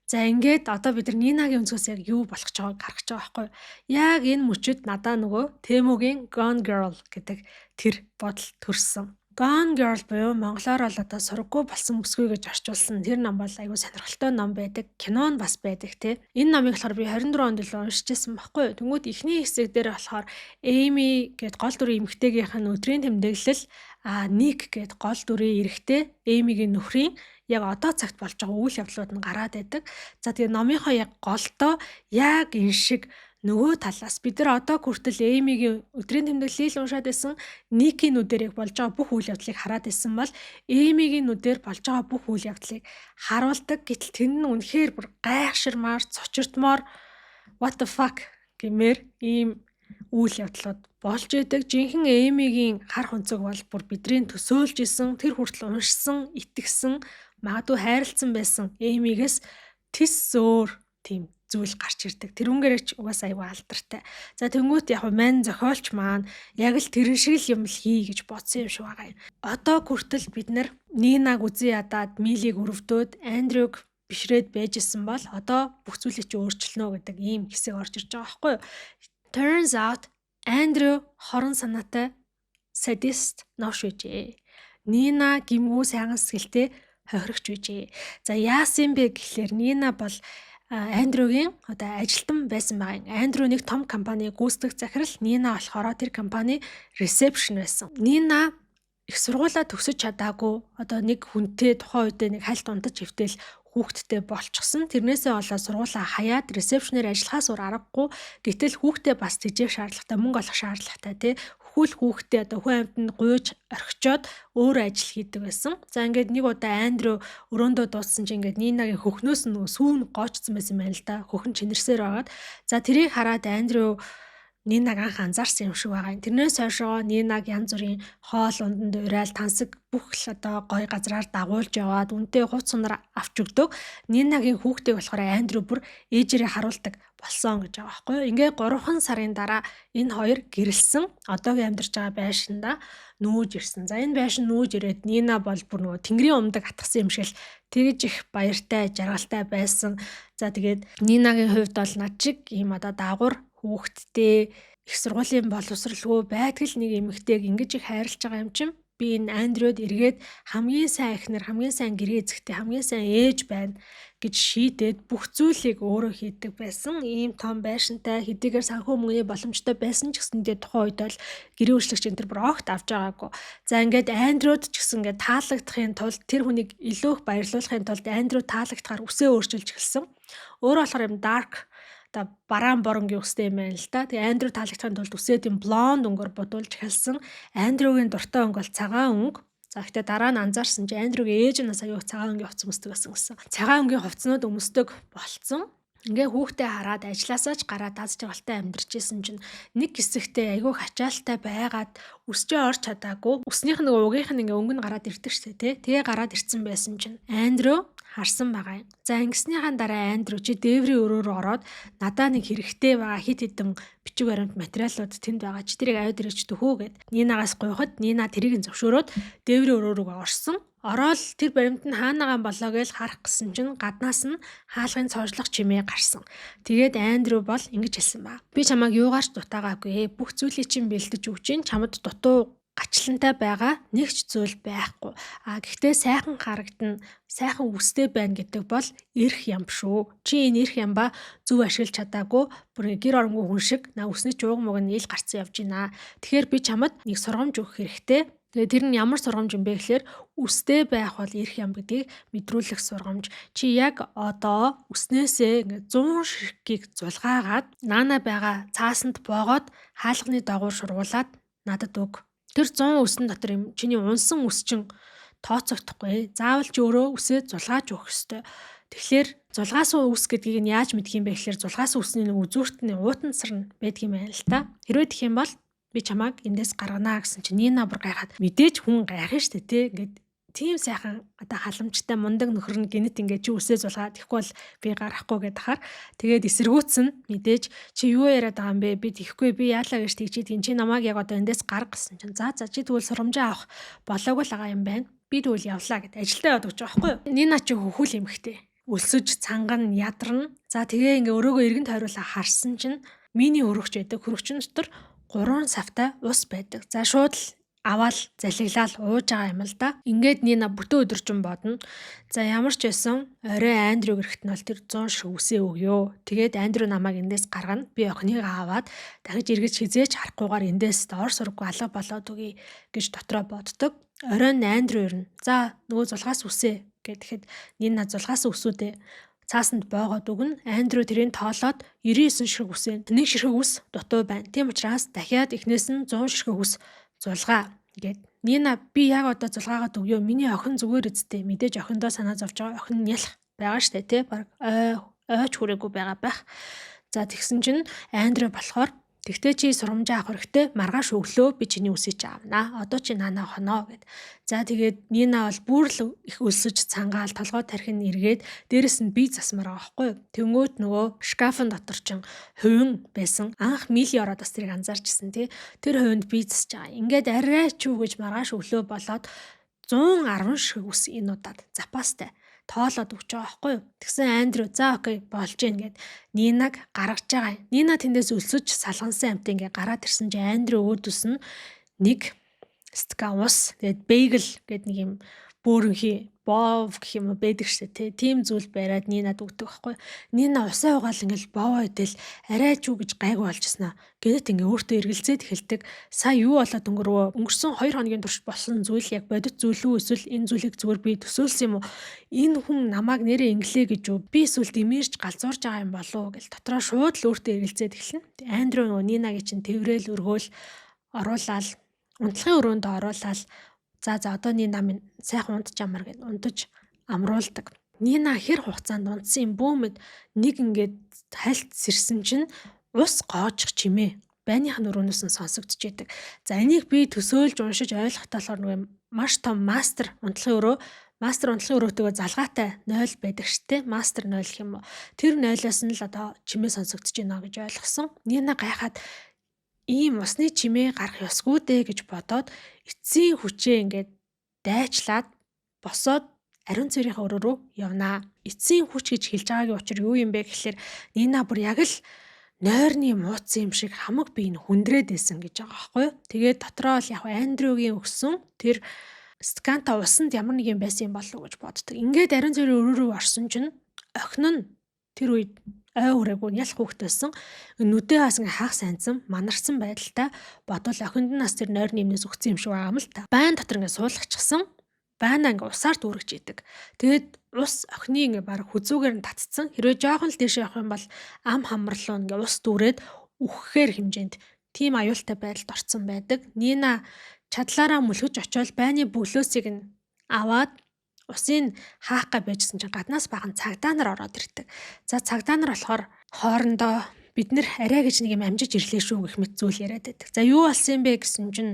A: За, ингээд одоо бид нар Нинагийн өнцгөөс яг юу болох гэж байгааг харах гэж байгаа байхгүй юу? Яг энэ мөчөд надаа нөгөө Тэмүгийн Gone Girl гэдэг тэр бодол төрсөн. Gone Girl буюу монголоор бол одоо сураггүй болсон бүсгүй гэж орчуулсан тэр ном бол айгүй сонирхолтой ном байдаг. Кино нь бас байдаг те. Энэ номыг болохоор би 24 онд илүү уншиж байсан байхгүй юу? Тэнгүүд эхний хэсэг дээр болохоор Эми гэд гол дүрийн эмэгтэйгийнх нь өдрийн тэмдэглэл, а Ник гэд гол дүрийн эрэгтэй Эмигийн нөхрийн яг одоо цагт болж байгаа үйл явдлууд нь гараад байдаг. За, тэгээ номынхоо яг голдоо яг энэ шиг нөгөө талаас бид нар одоо хүртэл Эмигийн өдрийн тэмдэглэлийг уншаад байсан, Никийн нүдээр яг болж байгаа бүх үйл явдлыг хараад байсан бол Эмигийн нүдээр болж байгаа бүх үйл явдлыг харуулдаг. Гэтэл тэр нь үнэхээр бүр гайхширмаар, цочирдмоор, what the fuck гэмээр ийм үйл явдлууд болж идэг. Жинхэнэ Эмигийн хар хүнцэг бол бүр бидний төсөөлж исэн, тэр хүртэл уншсан, итгэсэн, магадгүй хайрлцсан байсан Эмигээс тис өөр тийм зүйл гарч ирдэг. Тэрүүнгээр ч угаасаа аюу алдартай. За тэнгуут яг мань зохиолч маань яг л тэрэн шиг л юм л хий гэж бодсон юм шиг байгаа юм. Одоо хүртэл бид нар Нинаг үзэн ядаад Милийг өрөвдөөд Андрюг бишрээд байжсэн бол одоо бүх зүйлийг чи өөрчилнө гэдэг ийм хэсэг орж ирж байгаа байхгүй юу? Turns out Андрю хорон санаатай садист новш байжээ. Нина гимгүү сайхан сэтгэлтэй хохирогч байжээ. За яасан бэ гэхлээр Нина бол Андрюгийн одоо ажилтан байсан байгаа юм. Андрю нэг том компани гүйцэтгэх захирал, Нина болохоор тэр компани reception байсан. Нина их сургуулаа төгсөж чадаагүй, одоо нэг хүнтэй тухайн үедээ нэг хальт унтаж хэвтэл хүүхэдтэй болчихсон. Тэрнээсээ болоод сургуулаа хаяад reception ээр ажиллахаас өөр аргагүй. Гэтэл хүүхдээ бас тэжээх шаардлагатай, мөнгө олох шаардлагатай, тий. Хөл хүүхдээ одоо хүн амьтанд гуйж орхичоод өөрөө ажил хийдэг байсан. За ингээд нэг удаа Андрю өрөөндөө дууссан чинь ингээд Нинагийн хөхнөөс нь сүүн гоочсон байсан юм байна л да. Хөхөн чинэрсээр байгаад. За тэрийг хараад Андрю Нинаг анх анзаарсан юм шиг байгаа юм. Тэрнээс хойшоо Нинаг янз бүрийн хоол унданд уриал, тансаг бүх л одоо гой газраар дагуулж яваад үнэтэй хувц сунар авч өгдөг. Нинагийн хүүхдийг болохоор Андрю бүр ээжээрээ харуулдаг болсон гэж байгаа байхгүй юу. Ингээ 3 сарын дараа энэ хоёр гэрэлсэн. Одоогийн амьдарч байгаа байшиндаа нүүж ирсэн. За энэ байшин нүүж ирээд Нина бол бүр нөгөө тэнгэрийн умдаг атгсан юм шиг л тэгж их баяртай, жаргалтай байсан. За тэгээд Нинагийн хувьд бол над чиг ийм одоо даагуур хүүхэдтэй, их сургуулийн боловсралгүй байдаг л нэг эмэгтэйг ингэж их хайрлаж байгаа юм чинь би энэ Андрюд эргээд хамгийн сайн эхнэр, хамгийн сайн гэрээ эзэгтэй, хамгийн сайн ээж байна гэж шийдээд бүх зүйлийг өөрөө хийдэг байсан. Ийм том байшинтай, хэдийгээр санхүү мөнгөний боломжтой байсан ч гэсэндээ тухайн үед бол гэрээ үйлчлэгч энэ төр бүр огт авч байгаагүй. За ингээд Андрюд ч гэсэн ингээд таалагдахын тулд, тэр хүнийг илүү их баярлуулахын тулд Андрю таалагдахаар үсээ өөрчилж эхэлсэн. Өөрөө болохоор юм dark одоо бараан боронгийн үстэй юм байна л да. Тэгээ Андрю таалагдахын тулд үсээ тийм блонд өнгөөр будуулж эхэлсэн. Андрюгийн дуртай өнгө бол цагаан өнгө. За гэхдээ дараа нь анзаарсан чи Андрюгийн ээж нь бас аюу цагаан өнгийн хувцас өмсдөг байсан гэсэн. Цагаан өнгийн хувцснууд өмсдөг болцсон. Ингээ хүүхдээ хараад ажилласаа ч гараад аз жаргалтай амьдарч исэн чинь нэг хэсэгтээ айгүй хачаалтай байгаад үсчээ орч чадаагүй. Үснийх нь нөгөө угийнх нь ингээ өнгө нь гараад ирдэг штэ тий. Тэгээ гараад ирсэн байсан чинь Андрю харсан байгаа юм. За ингэснийхаа дараа Андрю чи дээврийн өрөө рүү ороод надаа нэг хэрэгтэй байгаа хит хитэн бичиг баримт материалууд тэнд байгаа. Чи тэрийг аваад ирээч төхөө гэд. Нинагаас гуйхад Нина тэрийг нь зөвшөөрөөд дээврийн өрөө рүүгээ орсон. Ороод тэр баримт нь хаанагаан болоо гэж харах гэсэн чинь гаднаас нь хаалгын цоожлох чимээ гарсан. Тэгээд Андрю бол ингэж хэлсэн ба. Би чамайг юугаарч дутаагаагүй. Бүх зүйлийг чинь бэлдэж өгч чинь чамд дутуу гачлантай байгаа нэг ч зүйл байхгүй. А гэхдээ сайхан харагдана, сайхан үстэй байна гэдэг бол эрх ям шүү. Чи энэ эрх ямба зөв ашиглаж чадаагүй, бүр гэр оронгүй хүн шиг на үсний ч ууг муг нь ил гарцсан явж байна. Тэгэхээр би чамд нэг сургамж өгөх хэрэгтэй. Тэгээ тэр нь ямар сургамж юм бэ гэхээр үстэй байх бол эрх ям гэдгийг мэдрүүлэх сургамж. Чи яг одоо үснээсээ ингээд 100 ширхгийг зулгаагаад наана байгаа цаасанд боогоод хаалганы доогуур шургуулад надад өг. Тэр 100 үсэн дотор юм чиний унсан үс чинь тооцогдохгүй. Заавал чи өөрөө үсээ зулгааж өгөх ёстой. Тэгэхээр зулгаасан үс гэдгийг нь яаж мэдх юм бэ гэхээр зулгаасан үсний нэг үзүүрт нь уутан сар нь байдаг юм байна л та. Хэрвээ тэх юм бол би чамайг эндээс гаргана гэсэн чинь Нина бүр гайхаад, мэдээж хүн гайхна штэ тий. Ингээд тийм сайхан одоо халамжтай мундаг нөхөр нь гинэт ингээд чи үсээ зулгаа, тэгэхгүй бол би гарахгүй гэдэг хаар. Тэгээд эсэргүүцэн мэдээж чи юу яриад байгаа юм бэ, би тэгэхгүй, би яалаа гэж тэгж тийм, чи намайг яг одоо эндээс гарга гэсэн чинь за за чи тэгвэл сурамжаа авах болоогүй л байгаа юм байна, би тэгвэл явлаа гэд ажилдаа яваад өгч байгаа байхгүй юу. Нина чи хөхүүл эмхтэй өлсөж цанган ядарна. За тэгээ ингээ өрөөгөө эргэн тойруулаа харсан чинь мини хөрөгч байдаг. Хөрөгчн дотор 3 савтай ус байдаг. За шууд л аваал залхиглаал ууж байгаа юм л да. Ингээд Нина бүтэн өдөржин бодно. За ямар ч байсан орой Андрю гэрэхт нь бол тэр 100 шиг үсээ өгөө. Тэгээд Андрю намайг эндээс гаргана. Би охиныгоо аваад дахиж эргэж хизээч харахгүйгээр эндээс доор сургуу алга болоод өгье гэж дотроо боддог. Орой нь Андрю ирнэ. За нөгөө зулгаас үсээ гэхэд Нина зулгаас үсүүдээ цаасанд боогоод өгнө. Андрю тэрийг тоолоод 99 ширхэг үсээ. Нэг ширхэг үс дутуу байна. Тийм учраас дахиад эхнээс нь 100 ширхэг үс зулгаа гэд. Нина би яг одоо зулгаагаад өгөө. Миний охин зүгээр үсттэй. Мэдээж охиндоо санаа зовж байгаа. Охин нь ялах байгаа штэ тий. Бараг ой ойч хүрээгүй байгаа байх. За тэгсэн чинь Андрю болохоор Тэгтээ чи сурамжаа авах хэрэгтэй. Маргааш өглөө би чиний үсийг чи авнаа. Одоо чи наанаа хоноо гэд. За тэгээд Нина бол бүр л их өлсөж цангаал толгой тархин эргээд дээрэс нь бие засмаар байгаа байхгүй юу. Тэнгүүт нөгөө шкафын дотор чин хувин байсан. Анх Мили ороод бас тэрийг анзаарчихсан тий. Тэр хувинд бие засаж байгаа. Ингээд арай ч юу гэж маргааш өглөө болоод 110 ширхэг ус энэ удаад запастай тоолоод өгч байгаа байхгүй юу. Тэгсэн Андрю за okay болж гин гэд Нинаг гаргаж байгаа юм. Нина тэндээс өлсөж салгансан амт ингээ гараад ирсэн чинь Андрю өөдөөс нь нэг стакан ус, тэгээд bagel гэдэг нэг юм бөөрөнхий боов гэх юм уу байдаг штэ тий. Тийм зүйл бариад Нинад өгдөг байхгүй. Нина усаа угаал ингээл боовоо идэл арай ч юу гэж гайгүй болчихсноо. Гэнэт ингээ өөртөө эргэлзээд эхэлдэг. Сая юу болоод өнгөрвөө? Өнгөрсөн 2 хоногийн турш болсон зүйл яг бодит зүйл үү эсвэл энэ зүйлийг зүгээр би төсөөлсөн юм уу? Энэ хүн намайг нэрээ инглээ гэж юу? Би эсвэл дэмэрч галзуурж байгаа юм болов уу гэл дотроо шууд л өөртөө эргэлзээд эхэлнэ. Андрю нөгөө Нинагийн чинь тэврээл өргөөл оруулаад унтлахын өрөөнд оруулаад за за одоо Нина минь сайхан унтж амар гэд унтаж амруулдаг. Нина хэр хугацаанд унтсан юм бүү мэд нэг ингээд хальт сэрсэн чинь ус гоожих чимээ байных нь өрөөнөөс нь сонсогдож идэг. За энийг би төсөөлж уншиж ойлгохтой болохоор нөгөө маш том мастер унтлахын өрөө, мастер унтлахын өрөөтэйгөө залгаатай 0 байдаг штэ. Мастер 0 гэх юм уу. Тэр 0-оос нь л одоо чимээ сонсогдож байна гэж ойлгосон. Нина гайхаад ийм усны чимээ гарах ёсгүй дээ гэж бодоод эцсийн хүчээ ингээд дайчлаад босоод ариун цэврийнхээ өрөө рүү явнаа. Эцсийн хүч гэж хэлж байгаагийн учир юу юм бэ гэхлээр Нина бүр яг л нойрны мууцсан юм шиг хамаг бие нь хүндрээд байсан гэж байгаа байхгүй юу. Тэгээд дотроо л яг Андрюгийн өгсөн тэр стаканта усанд ямар нэг юм байсан юм болов уу гэж боддог. Ингээд ариун цэврийн өрөө рүү орсон чинь охин нь тэр үед ой хүрээгүй нялх хүүхэд байсан. Нүдээ бас ингээ хаах сайнсан, манарсан байдалтай бодвол охинд нь бас тэр нойрны юмнээс өгсөн юм шиг байгаа юм л та. Байн дотор ингээ суулгачихсан. Байнаа ингээ усаар дүүргэж идэг. Тэгээд ус охины ингээ баг хүзүүгээр нь татцсан. Хэрвээ жоохон л дээшээ явах юм бол ам хамарлуу ингээ ус дүүрээд үхэхээр хэмжээнд тийм аюултай байдалд орцсон байдаг. Нина чадлаараа мөлхөж очиод байны бөглөөсийг нь аваад усыг хаах га байжсэн чинь гаднаас бахан цагдаа нар ороод ирдэг. За цагдаа нар болохоор хоорондоо бид нэр арай гэж нэг юм амжиж ирлээ шүү гэх мэт зүйл яриад байдаг. За юу болсон юм бэ гэсэн чинь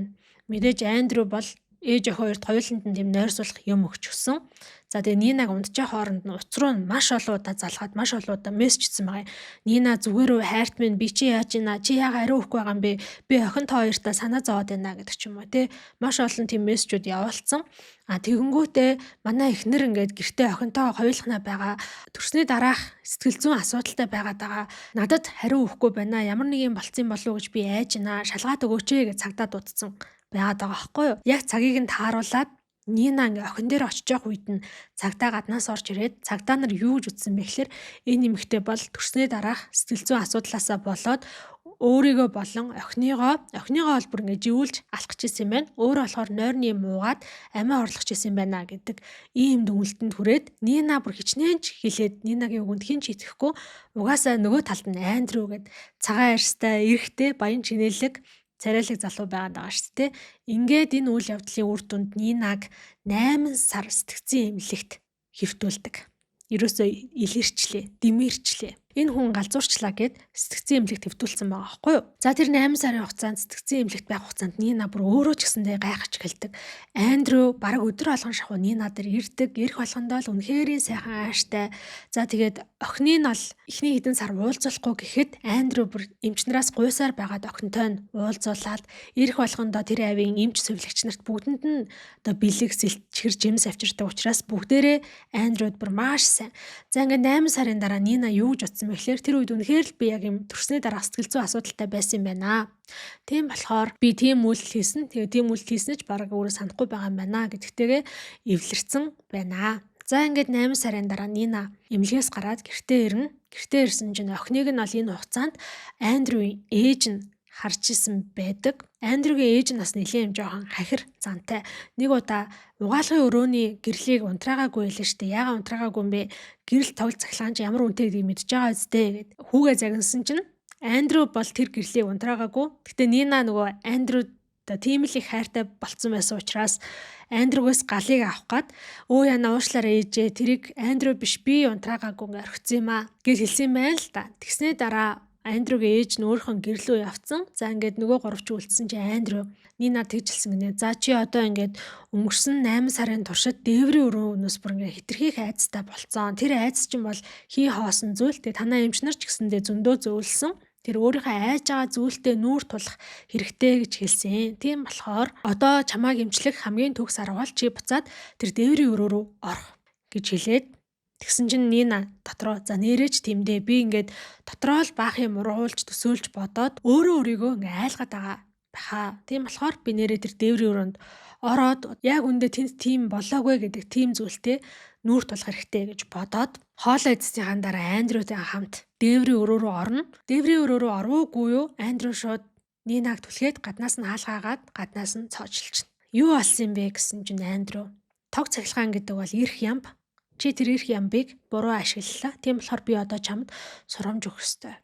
A: мэдээж Андрю бол ээж охин хоёрт хоёуланд нь тийм нойрсуулах юм өгчихсөн. За тэгээ Нинаг унтжаа хооронд нь уц руу маш олон удаа залгаад маш олон удаа мессежсэн байгаа. Нина зүгээр үү, хайрт минь, би чи яаж ийна, чи яага ариу өгөхгүй байгаа юм бэ? Би охин та хоёртаа санаа зовоод байна гэдэг ч юм уу те. Маш олон тийм мессежүүд явуулсан. А тэгэнгүүтээ манай эхнэр ингээд гэртээ охинтойгоо хоёулахнаа байгаа. Төрсний дараах сэтгэл зүйн асуудалтай байгаад байгаа. Надад хариу өгөхгүй байна. Ямар нэг юм болцсон болов уу гэж би айж байна. Шалгаад өгөөч ээ гэж цагдаа дуудсан байгаад байгаа байхгүй юу? Яг цагийг нь тааруулаад Нина ингээ охин дээр очиж явах үед нь цагдаа гаднаас орж ирээд цагдаа нар юу гэж утсан бэ гэхээр энэ эмэгтэй бол төрсний дараах сэтгэл зүйн асуудлаасаа болоод өөрийгөө болон охиныгоо бол бүр ингээ живүүлж алах гэж исэн юм байна. Өөрөө болохоор нойрны юм уугаад амиа орлох гэж исэн байна гэдэг ийм дүгнэлтэнд хүрээд Нина бүр хичнээн ч хэлээд Нинагийн үгэнд хэн ч итгэхгүй угаасаа нөгөө талд нь Андрю гэд цагаан арьстай эрэгтэй баян чинэлэг царайлаг залуу байгаад байгаа шүү дээ. Ингээд энэ үйл явдлын үр дүнд Нинаг 8 сар сэтгцийн эмнэлэгт хэвтүүлдэг. Ерөөсөө илэрчлээ, дэмэрчлээ. Энэ хүн галзуурчлаа гэд сэтгцийн эмнэлэгт хэвтүүлсэн байгаа байхгүй юу? За тэр 8 сарын хугацаанд сэтгцийн эмнэлэгт байх хугацаанд Нина бүр өөрөө ч гэсэндээ гайхаж эхэлдэг. Андрю бараг өдөр болгон шахуу Нина дээр ирдэг. Ирэх болгондоо л үнэхэрийн сайхан ааштай. За тэгээд охины нь бол эхний хэдэн сар уулзуулахгүй гэхэд Андрю бүр эмч нараас гуйсаар байгаад охинтой нь уулзуулаад ирэх болгондоо тэр авийн эмч сувилагч нарт бүгдэнд нь одоо бэлэг сэлтгэр жимс авчирдаг учраас бүгдээрээ Андрюд бүр маш сайн. За ингээд 8 сарын дараа Нина юу гэж утсан бэ гэхээр тэр үед үнэхээр л би яг юм төрсний дараа сэтгэл зүйн асуудалтай байсан юм байна. Тийм болохоор би тийм үйлдэл хийсэн. Тэгээ тийм үйлдэл хийсэн ч бараг өөрөө санахгүй байгаа юм байна гэдэгтэйгээ эвлэрсэн байна. За ингээд 8 сарын дараа Нина эмнэлгээс гараад гэртээ ирнэ. Гэртээ ирсэн чинь охиныг нь бол энэ хугацаанд Андрюийн ээж нь харж исэн байдаг. Андрюгийн ээж нь бас нэлээд юм жоохон хахир зантай. Нэг удаа угаалгын өрөөний гэрлийг унтраагаагүй байлаа штэ. Яагаад унтраагаагүй юм бэ? Гэрэл тоглож цахилгаан чи ямар үнэтэй гэдгийг мэдж байгаа үстэй гэд хүүгээ загнасан чинь Андрю бол тэр гэрлийг унтраагаагүй. Гэтэ Нина нөгөө Андрю тийм л их хайртай болцсон байсан учраас Андрюгээс галыг авах гад өө яна уушлаараа ээжээ тэрийг Андрю биш би унтраагаагүй ингээ орхисон юм аа гэж хэлсэн юм байна л да. Тэгсний дараа Андрюгийн ээж нь өөрийнхөө гэрлөө явцсан. За ингээд нөгөө гуравч үлдсэн чи Андрю Нина тэгжилсэн гинэ. За чи одоо ингээд өнгөрсөн 8 сарын туршид дээврийн өрөөнөөс бүр ингээд хитрхийх айцтай болцсон. Тэр айц чинь бол хий хоосон зүйл. Тэгээ танаа эмч нар ч гэсэндээ зөндөө зөөлсөн. Тэр өөрийнхөө айж байгаа зүйлтэй нүүр тулах хэрэгтэй гэж хэлсэн. Тийм болохоор одоо чамааг эмчлэх хамгийн төгс арга бол чи буцаад тэр дээврийн өрөө рүү орох гэж хэлээд тэгсэн чинь Нина дотроо за нэрэж тэмдээ би ингээд дотроо л баах юм ургуулж төсөөлж бодоод өөрөө өөрийгөө ингээ айлгаад байгаа баха. Тийм болохоор би нэрээ тэр дээврийн өрөөнд ороод яг үндэ тэнд тийм болоогүй гэдэг тийм зүйлтэй нүүр тулах хэрэгтэй гэж бодоод хоолоо идсэнийхаа дараа Андрютэй хамт дээврийн өрөө рүү орно. Дээврийн өрөө рүү орвоогүй юу? Андрю шууд Нинаг түлхээд гаднаас нь хаалгаагаад гаднаас нь цоожилчихна. Юу болсон юм бэ гэсэн чинь Андрю тог цахилгаан гэдэг бол эрх ямб. Чи тэр эрх ямбыг буруу ашиглалаа. Тийм болохоор би одоо чамд сурамж өгөх ёстой.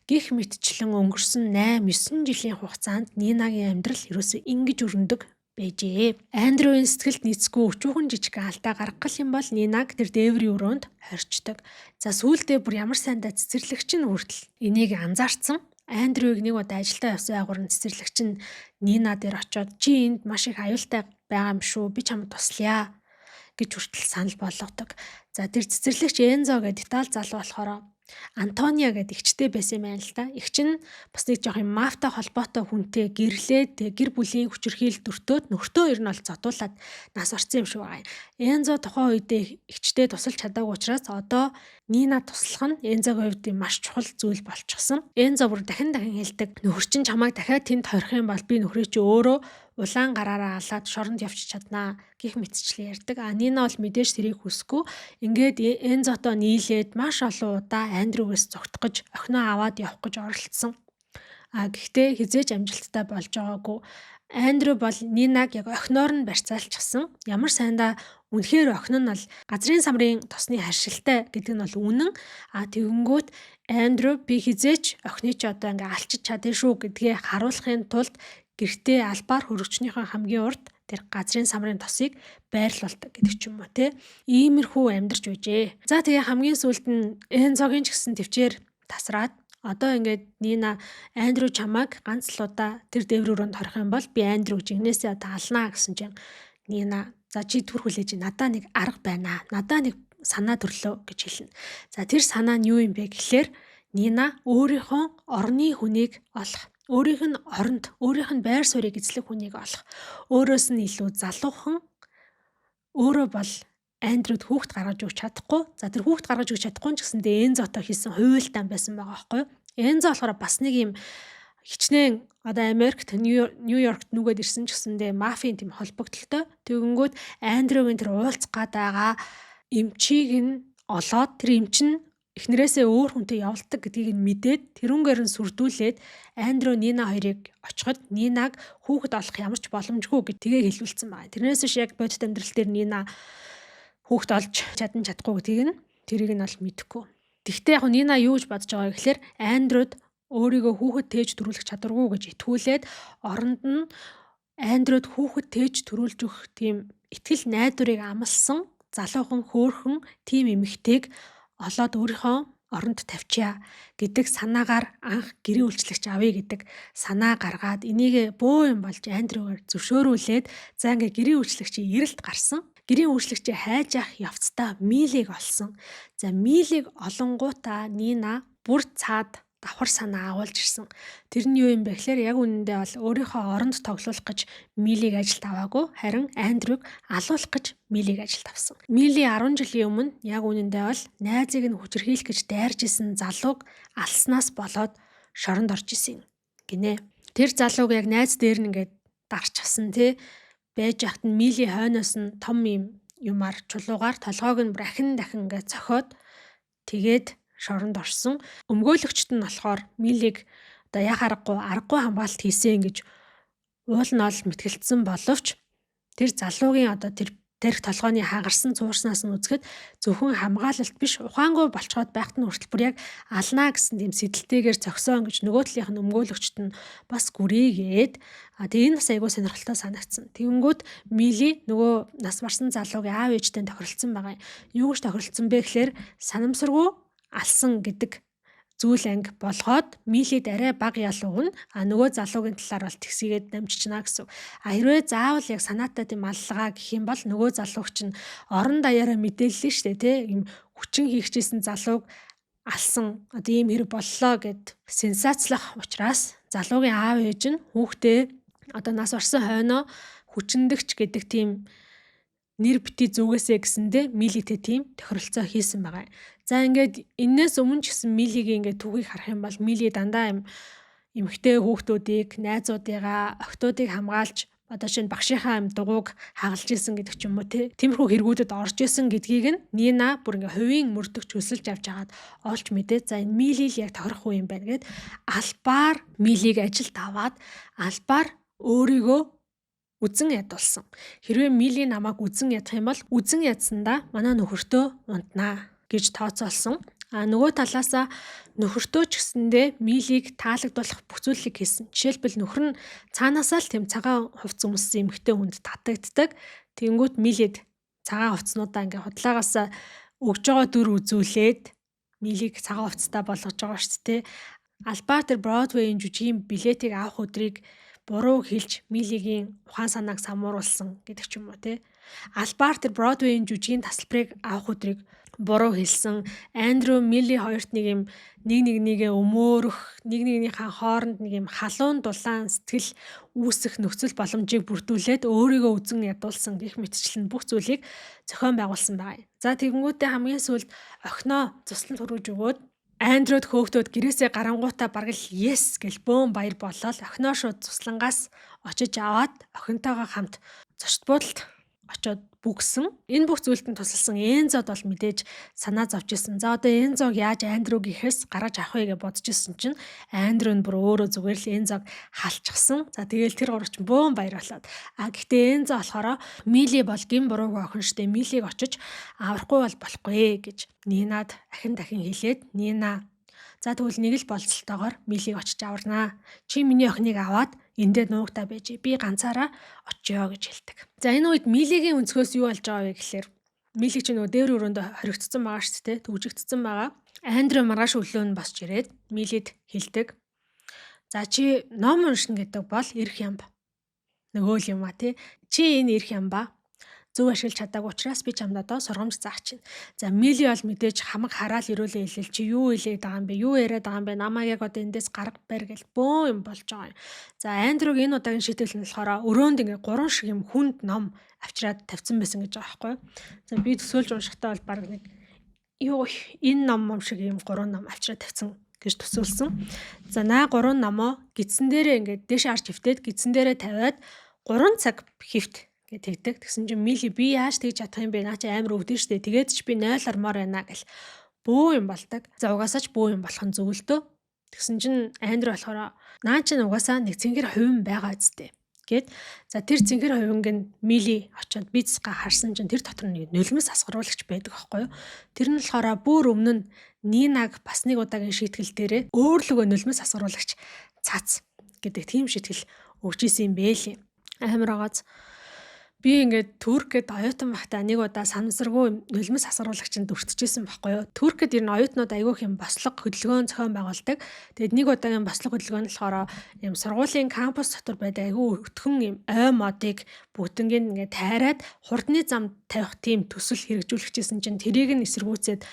A: Гэх мэтчлэн өнгөрсөн 8 9 жилийн хугацаанд Нинагийн амьдрал ерөөсөө ингэж өрнөдөг байжээ. Андрюийн сэтгэлд нийцгүй өчүүхэн жижиг алдаа гаргах юм бол Нинаг тэр дээврийн өрөөнд хорчдог. За сүүлдээ бүр ямар сайндаа цэцэрлэгч нь хүртэл энийг анзаарсан. Андрюг нэг удаа ажилдаа явсан байгуур нь цэцэрлэгч нь Нина дээр очиод чи энд маш их аюултай байгаа юм шүү. Би чамд туслая гэж хүртэл санал болгодог. За тэр цэцэрлэгч Энзо гэдэг Итали залуу болохоор Антонио гэдэг эгчтэй байсан юм байна л да. Эгч нь бас нэг жоох юм мафтай холбоотой хүнтэй гэрлээд гэр бүлийн хүчирхийлэл дөртөөд нөхөртөө ер нь бол зодуулаад нас орсон юм шиг байгаа юм. Энзо тухайн үедээ эгчтэй тусалж чадаагүй учраас одоо Нина туслах нь Энзогийн хувьд маш чухал зүйл болчихсон. Энзо бүр дахин дахин хэлдэг. Нөхөр чинь чамайг дахиад тэнд хорих юм бол би нөхрийг чи өөрөө улаан гараараа алаад шоронд явчих чаднаа гих мэтчлэн ярьдаг. А Нина бол мэдээж тэрийг хүсэхгүй. Ингээд Энзотой нийлээд маш олон удаа Андрюгээс зугтах гэж охиноо аваад явах гэж оролдсон. А гэхдээ хизээж амжилттай болж байгаагүй. Андрю бол Нинаг яг охиноор нь барьцаалчихсан. Ямар сайндаа үнэхээр охин нь бол газрын самрын тосны харшилтай гэдэг нь бол үнэн. А тэгэнгүүт Андрю би хизээч охиныг чи одоо ингээ алчиж чадна шүү гэдгээ харуулахын тулд гэртээ албаар хөрөгчнийхөө хамгийн урд тэр газрын самрын тосыг байрлуулдаг гэдэг ч юм уу те. Иймэрхүү амьдарч байжээ. За тэгээ хамгийн сүүлд нь Энзогийн ч гэсэн төвчээр тасраад одоо ингээд Нина Андрю чамайг ганц л удаа тэр дээвэр өрөөнд хорих юм бол би Андрю жигнэсээ таалнаа гэсэн чинь Нина за чи түр хүлээж надаа нэг арга байна. Надаа нэг санаа төрлөө гэж хэлнэ. За тэр санаа нь юу юм бэ гэхлээр Нина өөрийнхөө орны хүнийг олох. Өөрийнх нь оронд, өөрийнх нь байр суурийг эзлэх хүнийг олох. Өөрөөс нь илүү залуухан өөрөө бол Андрюд хүүхд гаргаж өгч чадахгүй. За тэр хүүхд гаргаж өгч чадахгүй ч гэсэндээ Энзотой хийсэн хуйлдаан байсан байгаа байхгүй юу? Энзо болохоор бас нэг юм хичнээн одоо Америкт Нью-Йоркт нүгэд ирсэн ч гэсэндээ мафийн тийм холбогдлолтой. Тэгэнгүүт Андрюгийн тэр уулзах гад байгаа эмчийг нь олоод тэр эмч нь эхнэрээсээ өөр хүнтэй явуулдаг гэдгийг нь мэдээд тэрүүнгээр нь сүрдүүлээд Андрю Нина хоёрыг очиход Нинаг хүүхэд олох ямар ч боломжгүй гэж тэгээ хэлүүлсэн байна. Тэрнээс биш яг бодит амьдрал дээр Нина хүүхэд олж чадан чадахгүй гэдгийг нь тэрийг нь бол мэдэхгүй. Тэгвэл яг Нина юу гэж бодож байгаа гэхлээр Андрюд өөрийгөө хүүхэд тээж төрүүлэх чадваргүй гэж итгүүлээд оронд нь Андрюд хүүхэд тээж төрүүлж өгөх тийм итгэл найдварыг амласан залуухан хөөрхөн тийм эмэгтэйг олоод өөрийнхөө оронд тавьчаа гэдэг санаагаар анх гэрээ үйлчлэгч авъя гэдэг санаа гаргаад энийг бөө юм болж Андрюгаар зөвшөөрүүлээд за ингээ гэрээ үйлчлэгчийн эрэлт гарсан. Гэрийн үйлчлэгчийг хайж явах явцдаа Милийг олсон. За Милийг олонгуудаа Нина бүр цаад давхар санаа агуулж ирсэн. Тэр нь юу юм бэ гэхээр яг үнэндээ бол өөрийнхөө оронд тоглуулах гэж Милийг ажилд аваагүй, харин Андрюг алуулах гэж Милийг ажилд авсан. Мили 10 жилийн өмнө яг үнэндээ бол найзыг нь хүчирхийлэх гэж дайрж исэн залууг алснаас болоод шоронд орж исэн гинэ. Тэр залууг яг найз дээр нь ингээд дарчихсан тий байж хат нь Мили хойноос нь том юм юмар чулуугаар толгойг нь бүр ахин дахин ингээд цохиод тэгээд шоронд орсон. Өмгөөлөгчд нь болохоор Милийг одоо яах аргагүй хамгаалалт хийсэн гэж уул нь ол мэтгэлцсэн боловч тэр залуугийн одоо тэр тарих толгойн хагарсан цуурснаас нь үзэхэд зөвхөн хамгаалалт биш ухаангүй болцоход байхад нь хүртэл бүр яг алнаа гэсэн тийм сэтэлтэйгээр зогсоон гэж нөгөө талынх нь өмгөөлөгчд нь бас гүрийгээд тэгээ энэ бас айгүй сонирхолтой санагдсан. Тэгэнгүүт Мили нөгөө нас барсан залуугийн аав ээжтэй тохиролцсон байгаа юм. Юу гэж тохиролцсон бэ гэхээр санамсаргүй алсан гэдэг зүйл анги болгоод Милид арай бага ял өгнө. А нөгөө залуугийн талаар бол тэгсгээд дамжчихна гэсэн. А хэрвээ заавал яг санаатай тийм аллага гэх юм бол нөгөө залууг чинь орон даяараа мэдээллээ шүү дээ, тий? Им хүчин хийхжсэн залууг алсан одоо ийм хэрэг боллоо гэд сенсацлах учраас залуугийн аав ээж нь хүүхдээ одоо нас барсан хойноо хүчиндэгч гэдэг тийм нэр бити зүгээсээ гэсэндээ Милитэй тийм тохиролцоо хийсэн байгаа. За ингээд энээс өмнө ч гэсэн Милигийн ингээд түүхийг харах юм бол Мили дандаа юм эмэгтэй хүүхдүүдийг, найзуудыгаа, охтуудыг хамгаалж одоо шинэ багшийнхаа юм дугуйг хагалж исэн гэдэг ч юм уу те. Тиймэрхүү хэрэгүүдэд орж исэн гэдгийг нь Нина бүр ингээ хувийн мөрдөгч өсөлж авч хагаад олж мэдээд, за энэ Мили л яг тохирох үе юм байна гэд албаар Милийг ажилд аваад албаар өөрийгөө үзэн ядуулсан. Хэрвээ Мили намайг үзэн ядах юм бол үзэн ядсандаа манай нөхөртөө унтнаа гэж тооцоолсон. А нөгөө талаасаа нөхөртөө ч гэсэндээ Милийг таалагдуулах бүх зүйлийг хийсэн. Жишээлбэл нөхөр нь цаанаасаа л тийм цагаан хувцас өмссөн эмэгтэй хүнд татагддаг. Тэнгүүт Милид цагаан хувцснуудаа ингээ худлаагаасаа өгж байгаа дүр үзүүлээд Милийг цагаан хувцастай болгож байгаа шүү дээ. Албаар тэр Бродвейийн жүжигийн билетийг авах өдрийг буруу хэлж Милигийн ухаан санааг самууруулсан гэдэг ч юм уу те. Албаар тэр Бродвейийн жүжигийн тасалбарыг авах өдрийг буруу хэлсэн. Андрю Мили хоёрт нэг юм нэг нэг нэгээ өмөөрөх, нэг нэгнийхээ хооронд нэг юм халуун дулаан сэтгэл үүсэх нөхцөл боломжийг бүрдүүлээд өөрийгөө үзэн ядуулсан гэх мэтчлэн бүх зүйлийг зохион байгуулсан байгаа юм. За тэгэнгүүтээ хамгийн сүүлд охиноо цусланд хүргэж өгөөд Андрюд хөөгтөөд гэрээсээ гарангуутаа бараг л yes гэл бөөн баяр болоод охиноо шууд цуслангаас очиж аваад охинтойгоо хамт зочд буудалд очоод бүгсэн. Энэ бүх зүйлд нь тусалсан Энзод бол мэдээж санаа зовж исэн. За одоо Энзог яаж Андрюгийнхээс гаргаж авах вэ гэж бодож исэн чинь Андрю нь бүр өөрөө зүгээр л Энзог халчихсан. За тэгэл тэр гурав чинь бөөн баяр болоод. А гэхдээ Энзо болохоор Мили бол гин буруугүй охин штэ. Милийг очиж аврахгүй бол болохгүй гэж Нинад ахин дахин хэлээд, Нина за тэгвэл нэг л болцолтойгоор Милийг очиж аварнаа. Чи миний охиныг аваад эндээ нуугдаа байж, би ганцаараа очиё гэж хэлдэг. За энэ үед Милигийн өнцгөөс юу болж байгаа вэ гэхээр Мили чинь нөгөө дээврийн өрөөнд хоригдсон байгаа шүү дээ, түгжигдсэн байгаа. Андрю маргааш өглөө нь босч ирээд Милид хэлдэг. За чи ном уншина гэдэг бол эрх юм. Нөгөө л юм а тий. Чи энэ эрх юм ба зөв ашиглаж чадаагүй учраас би чамд одоо сургамж заах чинь. За Мили бол мэдээж хамаг хараал ирүүлээ хэлэл, чи юу хэлээд байгаа юм бэ? Юу яриад байгаа юм бэ? Намайг яг одоо эндээс гарга барь гэл бөөн юм болж байгаа юм. За Андрюг энэ удаагийн шийтгэл нь болохоор өрөөнд ингээ гурван шиг юм хүнд ном авчираад тавьсан байсан гэж байгаа байхгүй юу? За би төсөөлж уншихтаа бол баг нэг юу энэ ном мом шиг юм гурван ном авчираад тавьсан гэж төсөөлсөн. За наа гурван номоо гидсэн дээрээ ингээд дээш арч хөвтөөд гидсэн дээрээ тавиад 3 цаг хөвт гэж тэгдэг. Тэгсэн чинь Мили би яаж тэгж чадах юм бэ? Наа чи амар өвдөн штэ. Тэгээд ч би 0 ормоор байна гэл бөө юм болдог. За угаасаа ч бөө юм болох нь зөв л дөө. Тэгсэн чинь Андрю болохоор наа чи угаасаа нэг цэнгэр хувин байгаа үсттэй гэд. За тэр цэнгэр хувинг нь Мили очиод бицга харсан чинь тэр дотор нэг нулимс асгаруулагч байдаг аахгүй юу? Тэр нь болохоор бүр өмнө нь Нинаг бас нэг удаагийн шийтгэл дээрээ өөрлөгөө нулимс асгаруулагч цац гэдэг тийм шийтгэл өгч исэн юм бэлээ. Амар агааз. Би ингээд Туркэд оюутан байхдаа нэг удаа санамсаргүй нулимс асгаруулагчинд өртөжсэн байхгүй юу. Туркэд ер нь оюутнууд айгүйх юм бослого хөдөлгөөн зохион байгуулдаг. Тэгээд нэг удаагийн бослого хөдөлгөөн нь болохоор юм сургуулийн кампус дотор байдаг айгүй өтгөн юм ой модыг бүгднгийн ингээд тайраад хурдны зам тавих тийм төсөл хэрэгжүүлчихсэн чинь тэрийг нь эсэргүүцээд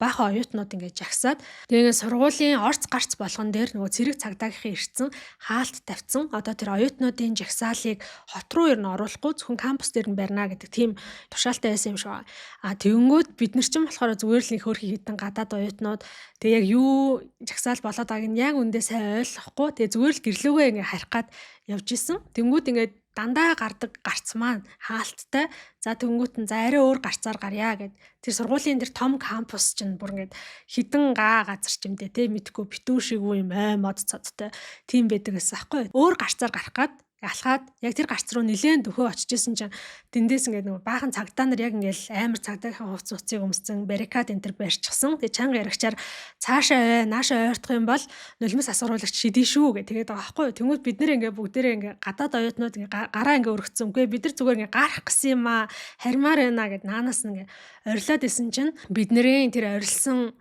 A: баахан оюутнууд ингээд жагсаад, тэгээ ингээд сургуулийн орц гарц болгон дээр нөгөө цэрэг цагдаагийнхын ирсэн хаалт тавьсан. Одоо тэр оюутнуудын жагсаалыг хот руу ер нь оруулахгүй, зөвхөн кампус дээр нь барина гэдэг тийм тушаалтай байсан юм шиг байна. А тэгэнгүүт бид нар ч юм болохоор зүгээр л нэг хөөрхий хитэн гадаад оюутнууд тэгээ яг юу жагсаал болоод байгааг нь яг үндэ сайн ойлгохгүй, тэгээ зүгээр л гэрлүүгээ ингээд харих гад явж исэн. Тэнгүүд ингээд дандаа гардаг гарц маань хаалттай. За тэнгүүт нь за арай өөр гарцаар гарья гэд. Тэр сургуулийн тэр том кампус чинь бүр ингээд хідэн га газар ч юм дээ те, мэдхгүй битүү шигүү юм ой мод цодтой тийм байдаг гэсэн аахгүй. Өөр гарцаар гарах гад алхаад яг тэр гарц руу нилээн дөхөө очиж исэн чинь тэндээс ингээд нөгөө баахан цагдаа нар яг ингээд амар цагдаагийн хувцас уцыг өмссөн баррикад энэ төр барьчихсан. Тэгээ чанга яригчаар цаашаа ой наашаа ойртох юм бол нулимс асгаруулагч шидэн шүү гэх тэгээд байгаа байхгүй юу. Тэнгүүд бид нэр ингээд бүгдээрээ ингээд гадаад оюутнууд ингээд гараа ингээд өргөцсөн. Үгүй бид нар зүгээр ингээд гарах гэсэн юм аа, харимаар байна гэд наанаас нь ингээд орилоод исэн чинь бидний тэр орилсан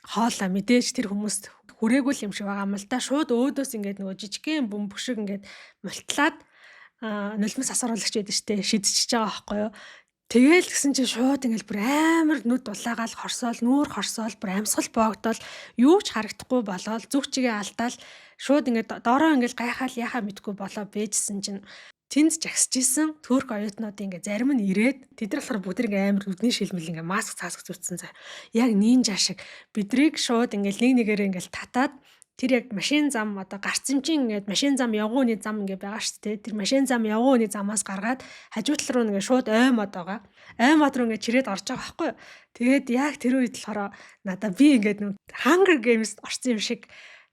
A: хоолой мэдээж тэр хүмүүст хүрээгүй л юм шиг байгаа юм л да. Шууд өөдөөс ингээд нөгөө жижигхэн бөмбөг шиг ингээд мултлаад нулимс асгаруулагч байдаг штэ, шидчихэж байгаа байхгүй юу. Тэгээл гисэн чинь шууд ингээл бүр амар нүд дулаагаал хорсоол, нүүр хорсоол, бүр амьсгал боогдоол, юу ч харагдахгүй болоод зүг чигээ алдаал, шууд ингээд доороо ингээл гайхаал яхаа мэдгүй болоо бэжсэн чинь тэнд жагсаж исэн турк оюутнуудын ингээ зарим нь ирээд, тэд нар болохоор бүгд ингээ амар нүдний шилмэл, ингээ маск цааск зүтсэн заа. Яг нинжа шиг бидрийг шууд ингээл нэг нэгээрээ ингээл татаад, тэр яг машин зам, одоо гарц эмчийн ингээд машин зам, явган үний зам ингээ байгаа шүү дээ. Тэр машин зам, явган үний замаас гаргаад хажуу тал руу ингээ шууд ой мод байгаа. Ой мод руу ингээ чирээд орж байгаа байхгүй юу. Тэгээд яг тэр үед болохоор надаа би ингээд нэг Hunger Games орсон юм шиг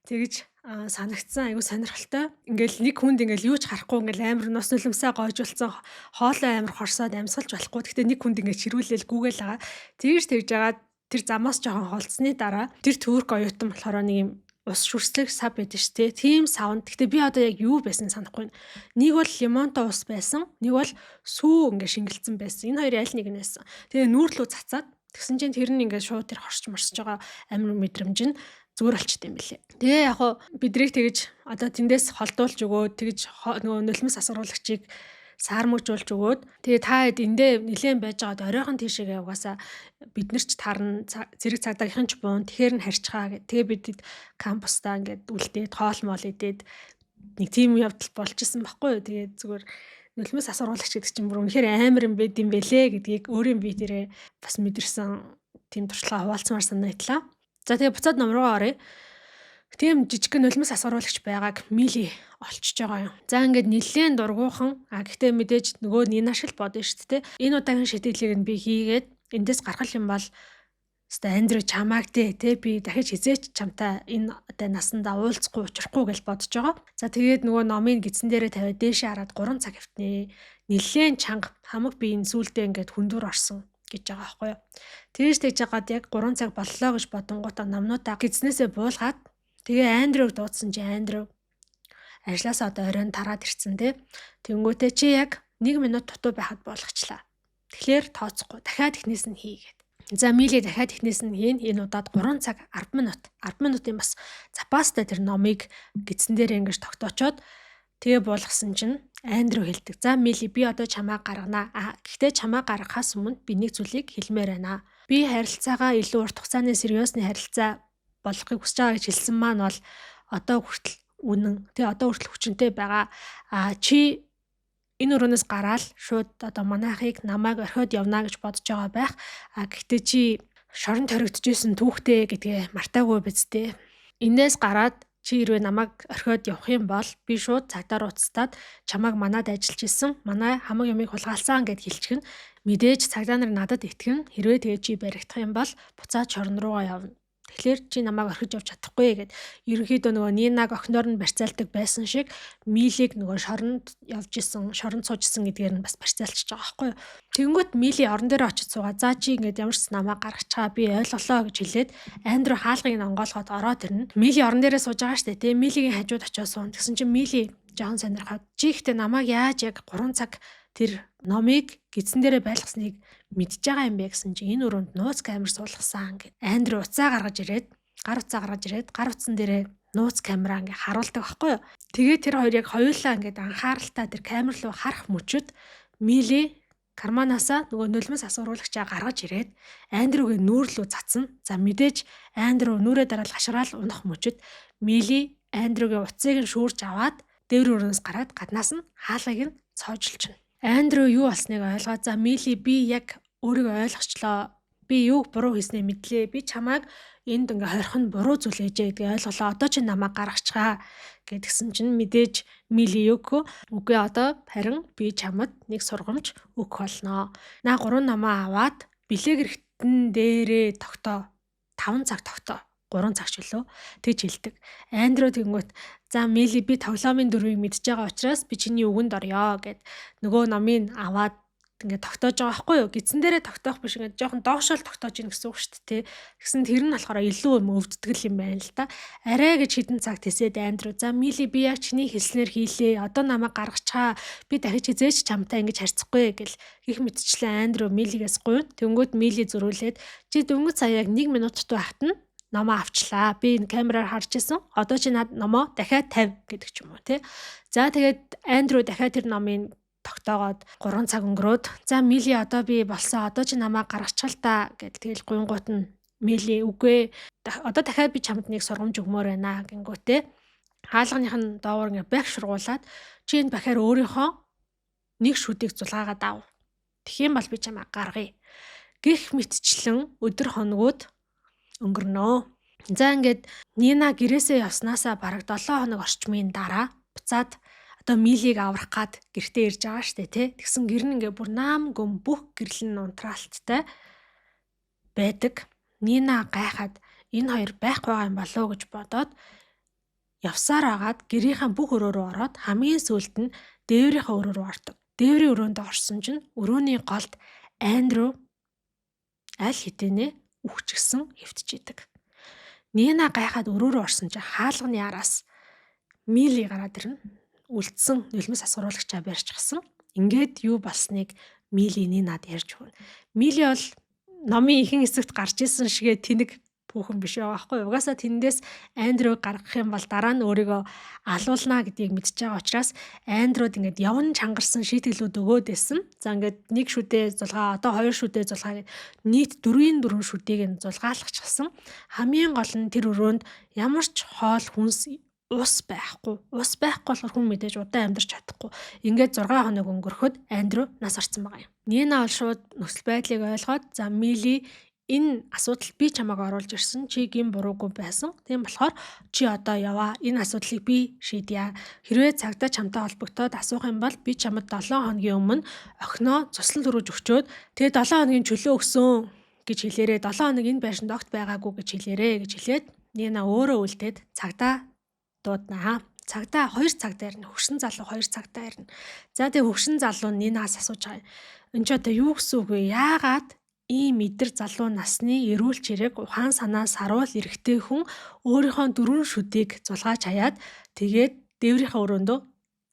A: тэгж санагдсан, айгу сонирхолтой. Ингээл нэг хүнд ингээл юу ч харахгүй, ингээл амар нус нулимсаа гойжуулсан, хоолой амар хорсоод амьсгалж болохгүй. Гэхдээ нэг хүнд ингээд чирүүлээл гүгээл байгаа. Тэгж тэгж байгаа тэр замаас жоохон холцсны дараа тэр турк оюутан болохоор нэг юм ус шүрслэг сав байдаг шүү дээ. Тийм савнд. Гэхдээ би одоо яг юу байсан санахгүй. Нэг бол лимонтой ус байсан. Нэг бол сүү ингээ шингэлцэн байсан. Энэ хоёрын аль нэг нь байсан. Тэгээ нүүр лүү цацаад тэгсэн чинь тэр нь ингээ шууд тэр хорч морсож байгаа амир мэдрэмж нь зүгээр болчт юм билээ. Тэгээ яг хуу бидрийг тэгж одоо тэндээс холдуулж өгөөд, тэгж нөгөө нулимс асгаруулагчийг саармагжуулж өгөөд, тэгээ та хэд эндээ нилээн байж байгаад оройхон тийшээгээ угаасаа бид нар ч тарна, зэрэг цагдаагийнхан ч буун, тэгэхээр нь харьцгаа гэх. Тэгээ бид кампустаа ингээд үлдээд хоол моол идээд нэг тийм явдал болж исэн баггүй юу. Тэгээд зүгээр нулимс асгаруулагч гэдэг чинь бүр үнэхээр амар юм байд юм бэлээ гэдгийг өөрийн бие дээрээ бас мэдэрсэн тийм туршлага хуваалцмаар санагдлаа. За, тэгээ буцаад ном руугаа оръё. Тийм жижигхэн нулимс асгаруулагч байгааг Мили олчж байгаа юм. За, ингээд нэлээд дургүйхан. А гэхдээ мэдээж нөгөө Нина шиг л бодно шүү дээ. Энэ удаагийн шийтгэлийг нь би хийгээд эндээс гаргах юм бол өстой Андрю чамааг те би дахиж хизээч чамтай энэ одоо насандаа уулзахгүй, учрахгүй гэж бодож байгаа. За, тэгээд нөгөө номыг гидсэн дээрээ тавиад дээшээ хараад 3 цаг хэвтнэ. Нилээн чанга хамаг би энэ сүулдэ ингээд хүндүр орсон гэж байгаа байхгүй юу. Тэгэж тэгж жагаад яг 3 цаг боллоо гэж бодонгуудаа номнуудаа гидснээсээ буулгаад, тэгээ Андрюг дуудсан чи Андрю ажлаасаа одоо оройн тараад ирцэн те. Тэнгүүтээ чи яг 1 минут дутуу байхад буулгачлаа. Тэгэхээр тооцохгүй, дахиад эхнээс нь хийгээд. За, Мили дахиад эхнээс нь хийн. Энэ удаад 3 цаг 10 минут. 10 минутын бас запастай тэр номыг гидсэн дээр ингэж тогтоочоод тэгээ буулгасан чинь Андрю хэлдэг. "За, Мили, би одоо чамайг гаргана. А гэхдээ чамайг гаргахаас өмнө би нэг зүйлийг хэлмээр байна. Би харилцаагаа илүү урт хугацааны сериосны харилцаа болгохыг хүсэж байгаа гэж хэлсэн маань бол одоо хүртэл үнэн. Тэгээ одоо хүртэл хүчинтэй байгаа. А чи энэ өрөөнөөс гараал шууд одоо манайхыг, намайг орхиод явна гэж бодож байгаа байх. А гэхдээ чи шорон торигдож исэн түүхтэй гэдгээ мартаагүй биз дээ. Энээс гараад чи хэрвээ намайг орхиод явах юм бол би шууд цагдаа руу уцтаад чамайг манад ажиллаж исэн, манай хамаг юмыг хулгайлсан гэд хэлчихнэ. Мэдээж цагдаа нар надад итгэн. Хэрвээ тэгээ чи баригдах юм бол буцаад шорон руугаа явна. Тэгэхээр чи намайг орхиж явж чадахгүй" гэд, ерөнхийдөө нөгөө Нинаг охиноор нь барьцаалдаг байсан шиг Милиг нөгөө шоронд явж исэн, шоронд сууж исэн гэдгээр нь бас барьцаалчихж байгаа байхгүй юу. Тэгэнгүүт Мили орон дээр очиж суугаа, "За, чи ингээд ямар ч намайг гаргачихаа, би ойлголоо" гэж хэлээд Андрю хаалгыг нь онгойлгоод ороод ирнэ. Мили орон дээрээ сууж байгаа штэ, тий. Милигийн хажууд очиж суун. Тэгсэн чинь Мили жоохон сонирхоод, "Чи ихтэй намайг яаж яг 3 цаг тэр номыг гидсэн дээрээ байлгасныг мэдж байгаа юм бэ?" гэсэн чинь энэ өрөөнд нууц камер суулгасан гэд. Андрю утсаа гаргаж ирээд, гар утсаа гаргаж ирээд, гар утсан дээрээ нууц камера ингээ харуулдаг байхгүй юу. Тэгээ тэр хоёр яг хоёулаа ингээд анхааралтай тэр камер руу харах мөчөд Мили карманаасаа нөгөө нулимс асгаруулагчаа гаргаж ирээд Андрюгийн нүүр лүү цацна. За, мэдээж Андрю нүрээ дараал хашраал унах мөчөд Мили Андрюгийн утсыг нь шүүрч аваад дээвэр өрөөнөөс гараад гаднаас нь хаалгыг нь цоожлчихно. Андрю юу болсныг ойлгоод, "За, Мили, би яг өөрийгөө ойлгочлоо. Би юуг буруу хийснээ мэдлээ. Би чамайг энд ингээ хорих нь буруу зүйл ээжээ гэдгийг ойлголоо. Одоо чи намайг гаргачихаа" гэдгсэн чинь мэдээж Мили юу гэх үгүй, "Одоо харин би чамд нэг сургамж өгөх болно. Наа гурван номоо аваад билег эргэтэн дээрээ тогтоо. 5 цаг тогтоо. 3 цаг ч үлээ" тэгж хэлдэг. Андрю тэгэнгүүт, "За, Мили, би тоглоомын дүрмийг мэдж байгаа учраас би чиний үгэнд орё" гэд нөгөө номыг аваад ингээд тогтоож байгаа байхгүй юу? Гидсэн дээрээ тогтоох биш, ингээд жоохон доошоо л тогтоож ийн гэсэн үг шүү дээ. Тэгсэн тэр нь болохоор илүү юм өвддөг юм байна л да. Арай гэж хідэн цаг тэсээд Андрю, "За, Мили, би яг чиний хэлснээр хийлээ. Одоо намайг гаргачихаа. Би дахиж хизээч чамтай ингэж харьцахгүй" гэл гих мэтчлэн Андрю Милигээс гуйна. Тэнгүүд Мили зөрүүлээд, "Чи дөнгөж сая яг 1 минут дутуу байхад нь Номоо авчлаа. Би энэ камераар харж исэн. Одоо чи над номоо дахиад тавь гэдэг ч юм уу тий. За тэгээд Андрю дахиад тэр номыг тогтоогоод 3 цаг өнгөрөөд, за Мили, одоо би болсон, одоо чи намайг гаргачихал та гэд. Тэгэл гуйнгуут нь Мили үгүй, одоо дахиад би чамд нэг сургамж өгмөр байна гингүүтээ хаалганых нь доогуур ингээ бэх шургуулад, чи энэ бахаар өөрийнхөө нэг шүдийг зулгаагаад ав. Тэгэх юм бол би чамайг гаргая. Гэх мэтчлэн өдөр хоногуд өнгөрнөө. За ингээд Нина гэрээсээ явснаасаа бараг 7 хоног орчмын дараа буцаад одоо Милийг аврах гад гэртээ ирж байгаа штэ тий. Тэгсэн гэр нь ингээ бүр наам гүм, бүх гэрэл нь унтраалттай байдаг. Нина гайхаад энэ хоёр байхгүй байгаа юм болов уу гэж бодоод явсаар агаад гэрийнхаа бүх өрөө рүү ороод хамгийн сүүлд нь дээврийнхээ өрөө рүү ордог. Дээврийн өрөөнд орсон чинь өрөөний голд Андрю аль хэдийнэ үхчихсэн хэвтэж идэг. Нина гайхаад өрөө рүү орсон чинь хаалганы араас Мили гараад ирнэ. Үлдсэн нулимс асгаруулагчаа барьчихсан. Ингээд юу болсныг Мили Нинад ярьж өгнө. Мили бол номын ихэнх хэсэгт гарч исэн шигээ тэнэг хүүхэн биш байгаа байхгүй. Угаасаа тэндээс Андрю гаргах юм бол дараа нь өөрийгөө алуулнаа гэдгийг мэдж байгаа учраас Андрюд ингээд явн чангарсан шийтгэлүүд өгөөд байсан. За ингээд нэг шүдээ зулгаа, одоо хоёр шүдээ зулгаа гэд нийт дөрвийн дөрвөн шүдийг нь зулгаалгачихсан. Хамгийн гол нь тэр өрөөнд ямар ч хоол хүнс, ус байхгүй. Ус байхгүй болохоор хүн мэдээж удаан амьдарч чадахгүй. Ингээд 6 хоног өнгөрөхөд Андрю нас орсон байгаа юм. Нина бол шууд нөхцөл байдлыг ойлгоод, за Мили, энэ асуудал би чамайг оруулж ирсэн. Чи гэм буруугүй байсан. Тийм болохоор чи одоо яваа. Энэ асуудлыг би шийдье. Хэрвээ цагдаа чамтай холбогдоод асуух юм бол би чамд 7 хоногийн өмнө охиноо цуслан төрүүлж өгчөөд тэгээ 7 хоногийн чөлөө өгсөн гэж хэлээрээ. 7 хоног энэ байшинд огт байгаагүй гэж хэлээрээ гэж хэлээд Нина өөрөө үлдээд цагдаа дууднаа. Цагдаа, хоёр цагдаа ирнэ. Хөгшин залуу хоёр цагдаа ирнэ. За тэгээ хөгшин залуу Нинаас асууж байгаа. Энэ ч одоо юу гэсэн үг вэ? Яагаад ийм идэр залуу насны эрүүл чирэг, ухаан санаа саруул эрэгтэй хүн өөрийнхөө дөрвөн шүдийг зулгааж хаяад тэгээд дээврийнхээ өрөөндөө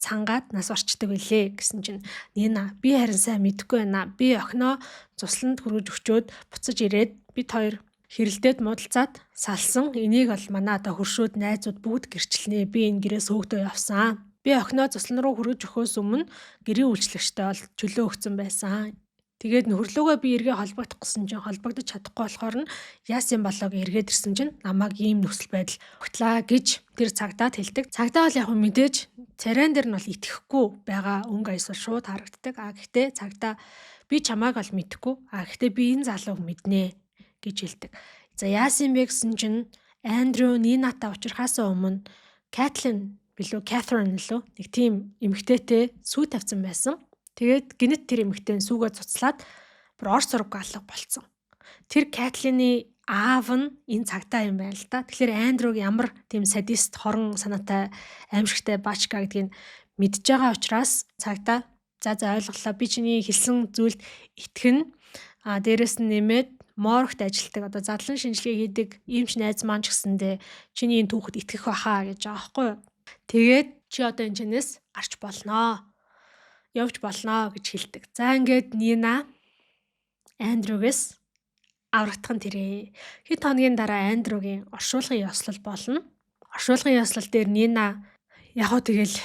A: цангаад нас орчдөг билээ гэсэн чинь Нина би харин сайн мэдэхгүй байна. Би охиноо цусланд хүргэж өчөөд буцаж ирээд бид хоёр хэрэлдээд муудалцаад салсан. Энийг бол манай одоо хөршүүд, найзууд бүгд гэрчлэнэ. Би энэ гэрээс хөөгдөө явсан. Би охиноо цуслан руу хүргэж өгөхөөс өмнө гэрийн үйлчлэгчтэй бол чөлөө өгсөн байсан. Тэгээд нөхөрлөөгөө би эргээ холбогдох гэсэн чинь холбогдож чадахгүй болохоор нь яасан болоог эргээд ирсэн чинь намайг ийм нөхцөл байдал өгтлаа гэж тэр цагдаад хэлдэг. Цагдаа бол яг мэдээж царайн дээр нь бол итгэхгүй байгаа өнгө аяс бол шууд харагддаг. А гэхдээ цагдаа би чамааг бол мэдэхгүй. А гэхдээ би энэ залууг мэднэ гэж хэлдэг. За яасан бэ гэсэн чинь Андрю Нинатай уулзрахаас өмнө Кэтлин билүү, Кэтрин билүү, нэг тийм эмэгтэйтэй сүү тавьсан байсан. Тэгээд гэнэт тэр эмэгтэй нь сүүгээ цуцлаад бүр ор сураг алга болцсон. Тэр Кэтлины аав нь энэ цагдаа юм байна л да. Тэгэхээр Андрюг ямар тийм садист, хорон санаатай, аимшигтай баачка гэдгийг мэдж байгаа учраас цагдаа за за ойлголоо, би чиний хэлсэн зүйлд итгэнэ. А дээрэс нь нэмээд моргт ажилладаг, одоо задлан шинжилгээ хийдэг эмч найз маань ч гэсэндээ чиний энэ түүхэд итгэх байхаа гэж байгаа байхгүй юу. Тэгээд чи одоо энэ чинээс гарч болноо. Явж болноо гэж хэлдэг. За ингээд Нина Андрюгээс аврагдах нь тэрээ. Хэд хоногийн дараа Андрюгийн оршуулгын ёслол болно. Оршуулгын ёслол дээр Нина яг хөө тэгэл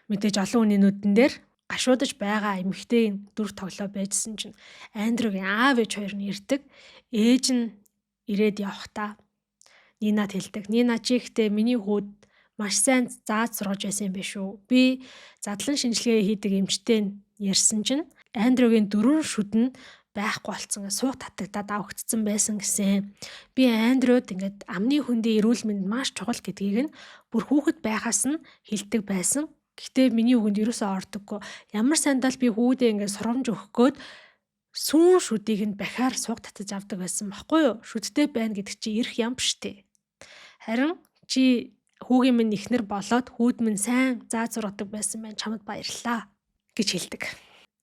A: мэдээж олон хүний нүдэн дээр гашуудаж байгаа эмэгтэй дүр тоглоо байжсэн чинь Андрюгийн аав ээж хоёр нь ирдэг. Ээж нь ирээд явхдаа Нинад хэлдэг. Нина, чи ихтэй миний хүүд маш сайн зааж сургаж байсан юм биш үү? Би задлан шинжилгээ хийдэг эмчтэй ярьсан чинь Андрюгийн дөрвөн шүд нь байхгүй болцсон, сууг татагдаад авагдсан байсан гэсэн. Би Андрюд ингээд амны хөндийн эрүүл мэнд маш чухал гэдгийг нь бүр хүүхэд байхаас нь хэлдэг байсан. Гэхдээ миний үгэнд ерөөсөө ордоггүй. Ямар сандал би хүүдээ ингээд сургамж өгөх гээд сүүн шүдийг нь бахиар сууг татаж авдаг байсан баггүй юу? Шүдтэй байна гэдэг чи эрх ям биш үү? Харин чи хүүгийн минь ихнэр болоод хүүд минь сайн зааж сургадаг байсан байна. Чамд баярлалаа гэж хэлдэг.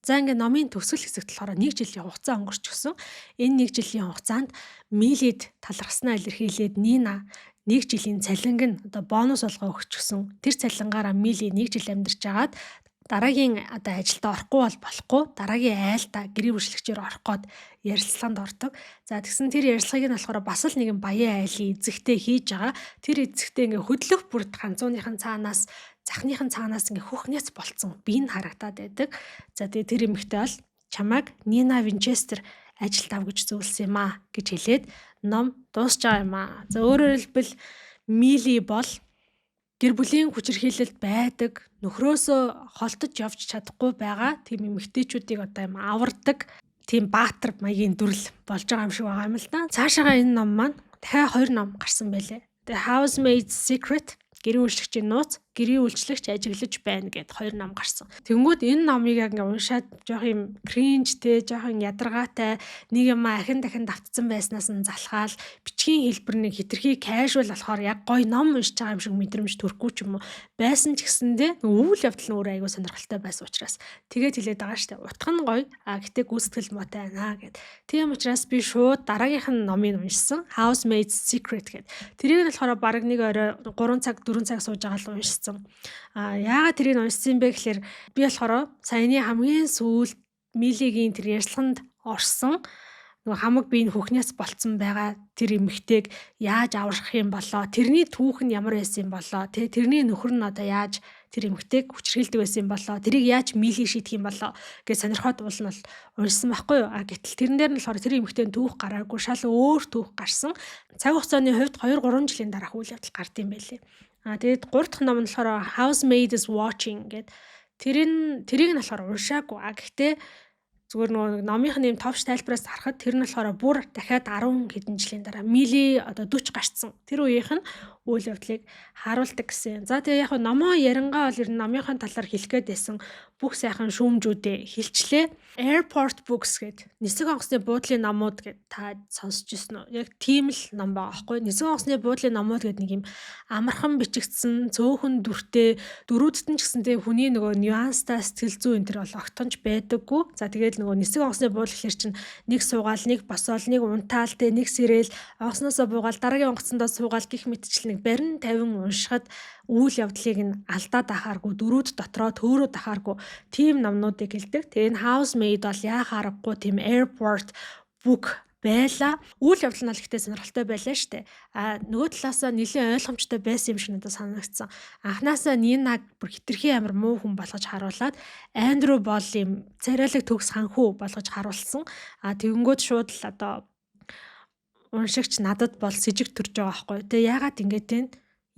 A: За ингээ номын төгсгөл хэсэгт болохоор нэг жилийн хугацаа өнгөрчихсөн. Энэ нэг жилийн хугацаанд Милид талархснаа илэрхийлээд Нина нэг жилийн цалинг нь одоо бонус болгоо өгчихсөн. Тэр цалингаараа Мили нэг жил амьдарч агаад Дараагийн одоо ажилдаа орохгүй бол болохгүй, дараагийн айлдаа гэрийн үйлчлэгчээр орох гээд ярилцлаганд ордог. За, тэгсэн тэр ярилцлагыг нь болохоор бас л нэгэн баян айлын эзэгтэй хийж байгаа. Тэр эзэгтэй ингээ хөдлөх бүрд ганцууныхын цаанаас, захныхын цаанаас ингээ хөхнөөс болцсон бие нь харагдаад байдаг. За, тэгээ тэр эмэгтэй бол чамайг Нина Винчестер ажилд ав гэж зөвлөсөн юм аа гэж хэлээд ном дуусч байгаа юм аа. За, өөрөөр хэлбэл, Мили бол гэр бүлийн хүчирхийлэлд байдаг, нөхрөөсөө холдож явж чадахгүй байгаа тийм эмэгтэйчүүдийг одоо юм авардаг тийм баатар маягийн дүрл болж байгаа юм шиг байгаа юм л да. Цаашаага энэ ном маань дахиад хоёр ном гарсан байлээ. The Housemaid's Secret, гэрийн үйлчлэгчийн нууц, гэрийн үйлчлэгч ажиглаж байна гэд хоёр ном гарсан. Тэнгүүд энэ номыг яг ингээ уншаад жоох юм cringe тэй, жоох юм ядаргаатай нэг юм ахин дахин давтцсан байснаас нь залхаал бичгийн хэлбэр нэг хитрхи casual болохоор яг гоё ном уншиж байгаа юм шиг мэдрэмж төрөхгүй ч юм уу байсан ч гэсэндээ үйл явдал нь өөрөө айгүй сонирхолтой байсан учраас тэгээд хэлээд байгаа штэ. Утга нь гоё. А гэтээ гүйцэтгэл муутай байна гэд. Тийм учраас би шууд дараагийнх нь номыг уншсан. Housemaid's Secret гэд. Тэрийг нь болохоор бараг нэг орой 3 цаг, 4 цаг сууж байгаа л уншсан. А яагаад тэрийг уншсан юм бэ гэхээр би болохоор саяны хамгийн сүүлд Милигийн тэр ярьцлаганд орсон нөгөө хамаг бие нь хөхнөөс болцсон байгаа тэр эмэгтэйг яаж аврах юм болоо, тэрний түүх нь ямар байсан юм болоо, тэ, тэрний нөхөр нь одоо яаж тэр эмэгтэйг хүчирхийлдэг байсан юм болоо, тэрийг яаж Мили шийдэх юм болоо гэж сонирхоод уул нь бол уншсан байхгүй юу. А гэтэл тэрэн дээр нь болохоор тэр эмэгтэйн түүх гараагүй, шал өөр түүх гарсан. Цаг хугацааны хувьд 2 3 жилийн дараах үйл явдал гард юм байлээ. А тэгээд гурав дахь ном нь болохоор Housemaid is Watching гэдэг. Тэрийг нь болохоор уншаагүй. А гэхдээ зүгээр нөгөө номынх нь юм товч тайлбараас харахад тэр нь болохоор бүр дахиад 10 хэдэн жилийн дараа, Мили одоо 40 гарцсан. Тэр үеийнх нь үйл явдлыг харуулдаг гэсэн. За, тэгээ яг номоо ярангаа бол ер нь номынхын талаар хэлэх гээд байсан бүх сайхан шүүмжүүдээ хэлчлээ. Airport Books гэдэг, нисэх онгоцны буудлын номууд гэд та сонсч ирсэн үү? Яг тийм л ном байгаа байхгүй. Нисэх онгоцны буудлын номууд гэдэг нэг юм амархан бичигдсэн, цөөхөн дүртэй, дүрүүдэд нь ч гэсэнтэй хүний нөгөө нюанстай сэтгэл зүй энэ төр бол огтхонч байдаггүй. За, тэгээд нөгөө нисэх онгоцны буудал гэхэр чинь нэг суугаал, нэг босоол, нэг унтаал те, нэг сэрэл, онгоцноосоо буугаал, дараагийн онгоцондоо суугаал гих мэтчил нэг барин 50 уншихад үйл явдлыг нь алдаад ахааргүй, дүрүүд дотроо төөрөөд ахааргүй тийм номнуудыг хэлдэг. Тэгээ энэ Housemaid бол яах аргагүй тийм airport book байла. Үйл явдал нь бол ихтэй сонирхолтой байлаа штэ. А нөгөө талаасаа нэлээд ойлгомжтой байсан юм шиг надад санагдсан. Анхнаасаа Нинаг бүр хитрхи амар муу хүн болгож харуулад, Андрю бол юм царайлаг төгс ханхүү болгож харуулсан. А тэгэнгүүт шууд л одоо уншигч надад бол сэжиг төрж байгаа байхгүй. Тэгээ яагаад ингэж вэ?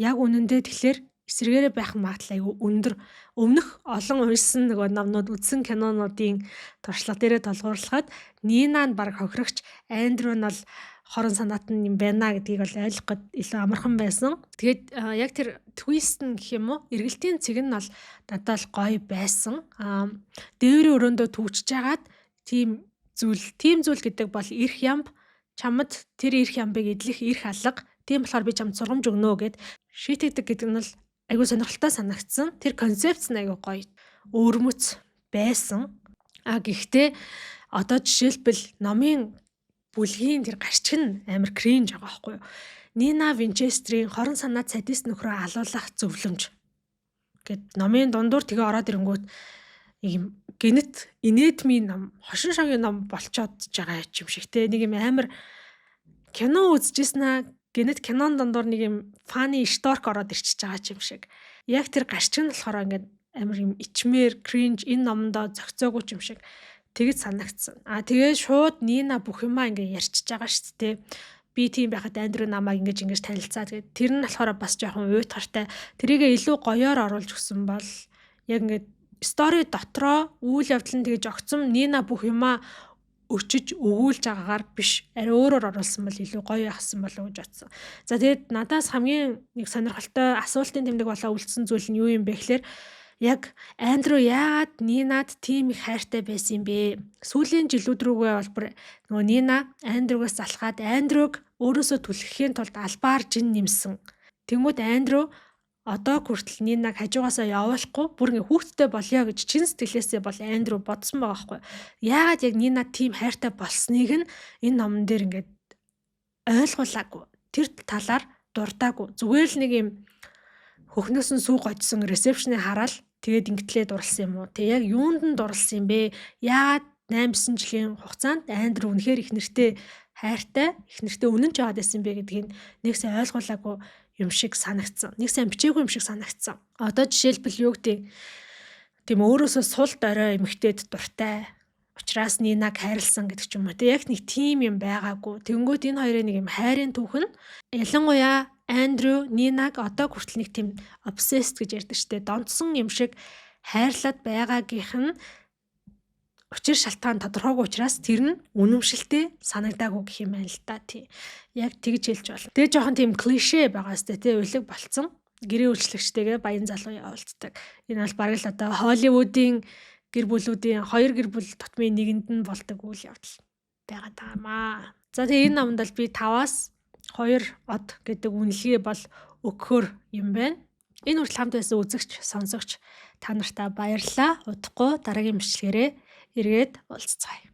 A: Яг үнэндээ тэгэхээр эсрэгээрээ байх магадлал айгүй өндөр. Өмнөх олон уншсан нөгөө номнууд, үзсэн кинонуудын туршлага дээрээ тулгуурлахад Нина нь баг хохирогч, Андрю нь бол хорон санаат нь юм байна гэдгийг бол ойлгох гээд илүү амархан байсан. Тэгээд яг тэр twist нь гэх юм уу, эргэлтийн цэг нь бол надад л гоё байсан. Дээврийн өрөөндөө түүчж хагаад тийм зүйл гэдэг бол эрх ямб, чамд тэр эрх ямбыг эдлэх эрх алга. Тийм болохоор би чамд сургамж өгнө гэд шийтгдэг гэдэг нь л айгүй сонирхолтой санагдсан. Тэр концепц нь айгүй гоё өвөрмөц байсан. А гэхдээ одоо жишээлбэл номын бүлгийн тэр гарчиг нь амар cringe байгаа байхгүй юу? Нина Винчестрийн хорон санаа садист нөхрөө алуулах зөвлөмж гэд номын дундуур тэгээ ороод ирэнгүүт нэг юм гэнэт инээдмийн ном, хошин шогийн ном болчоод байгаа юм шиг те, нэг юм амар кино үзчихсэн аа, гэнэт кинон дундуур нэг юм funny шторк ороод ирчихэж байгаа юм шиг. Яг тэр гарчиг нь болохоор ингээд амар юм ичмээр cringe, энэ номондоо зохицоогүй юм шиг тэгэж санагдсан. А тэгээ шууд Нина бүх юмаа ингээ ярьчихж байгаа шүү дээ. Би тийм байхад Андрю намайг ингэж ингэж танилцаа. Тэгээд тэр нь болохоор бас жоохон уйтгартай. Тэрийгээ илүү гоёор оруулж өгсөн бол яг ингээд story дотроо үйл явдал нь тэгэж огцом Нина бүх юмаа өчөж өгүүлж байгаагаар биш, арай өөрөөр оруулсан бол илүү гоё яхсан болов уу гэж бодсон. За, тэгээд надаас хамгийн нэг сонирхолтой асуултын тэмдэг болоо үлдсэн зүйл нь юу юм бэ гэхээр яг Андрю яагаад Нинад тийм их хайртай байсан юм бэ? Сүүлийн жилүүд рүүгээ бол бүр нөгөө Нина Андрюгаас залхаад Андрюг өөрөөсөө түлхэхийн тулд албаар жин нэмсэн. Тэнгүүд Андрю одоо хүртэл Нинаг хажуугаасаа явуулахгүй, бүр ингээ хүүхэдтэй болёо гэж чин сэтгэлээсээ бол Андрю бодсон байгаа байхгүй. Яагаад яг Нина тийм хайртай болсныг нь энэ номон дээр ингээд ойлгуулаагүй. Тэр талаар дурдаагүй. Зүгээр л нэг юм хөхнөөс нь сүү гожсон reception ийг хараад Тэгээд ингэтлээ дурлсан юм уу? Тэг яг юунд нь дурлсан юм бэ? Яагаад 8 9 жилийн хугацаанд Андрю үнэхээр их нэртэй хайртай, их нэртэй үнэн ч яваад байсан юм бэ гэдгийг нэг сайн ойлгуулаагүй юм шиг санагдсан. Нэг сайн бичээгүй юм шиг санагдсан. Одоо жишээлбэл юу гэдэг, тийм өөрөөсөө сул дорой эмэгтэйд дуртай учраас Нинаг хайрлсан гэдэг ч юм уу. Тэг яг нэг тийм юм байгаагүй. Тэнгүүт энэ хоёрын нэг юм хайрын түүх нь, ялангуяа Андрю Нинаг одоо хүртэл нэг тийм obsessed гэж ярьдаг штэ. Донтсон юм шиг хайрлаад байгаагийнх нь учир шалтгаан тодорхойгүй учраас тэр нь үнэмшилтэй санагдаагүй гэх юм байна л да, тий. Яг тэгж хэлж болно. Тэгээ жоохон тийм клишэ байгаа сте, тий, улиг болцсон. Гэрээ үйлчлэгчтэйгээ баян залуу явуулцдаг. Энэ бол бараг л одоо Холливуудын гэр бүлүүдийн хоёр гэр бүл тутмын нэгэнд нь болдог үйл явдал байгаа даамаа. За, тэгээ энэ номонд бол би 5-аас 2 од гэдэг үнэлгээ бол өгөхөр юм байна. Энэ хүртэл хамт байсан үзэгч, сонсогч та нартаа баярлалаа. Удахгүй дараагийн бичлэгээрээ эргээд уулзцгаая.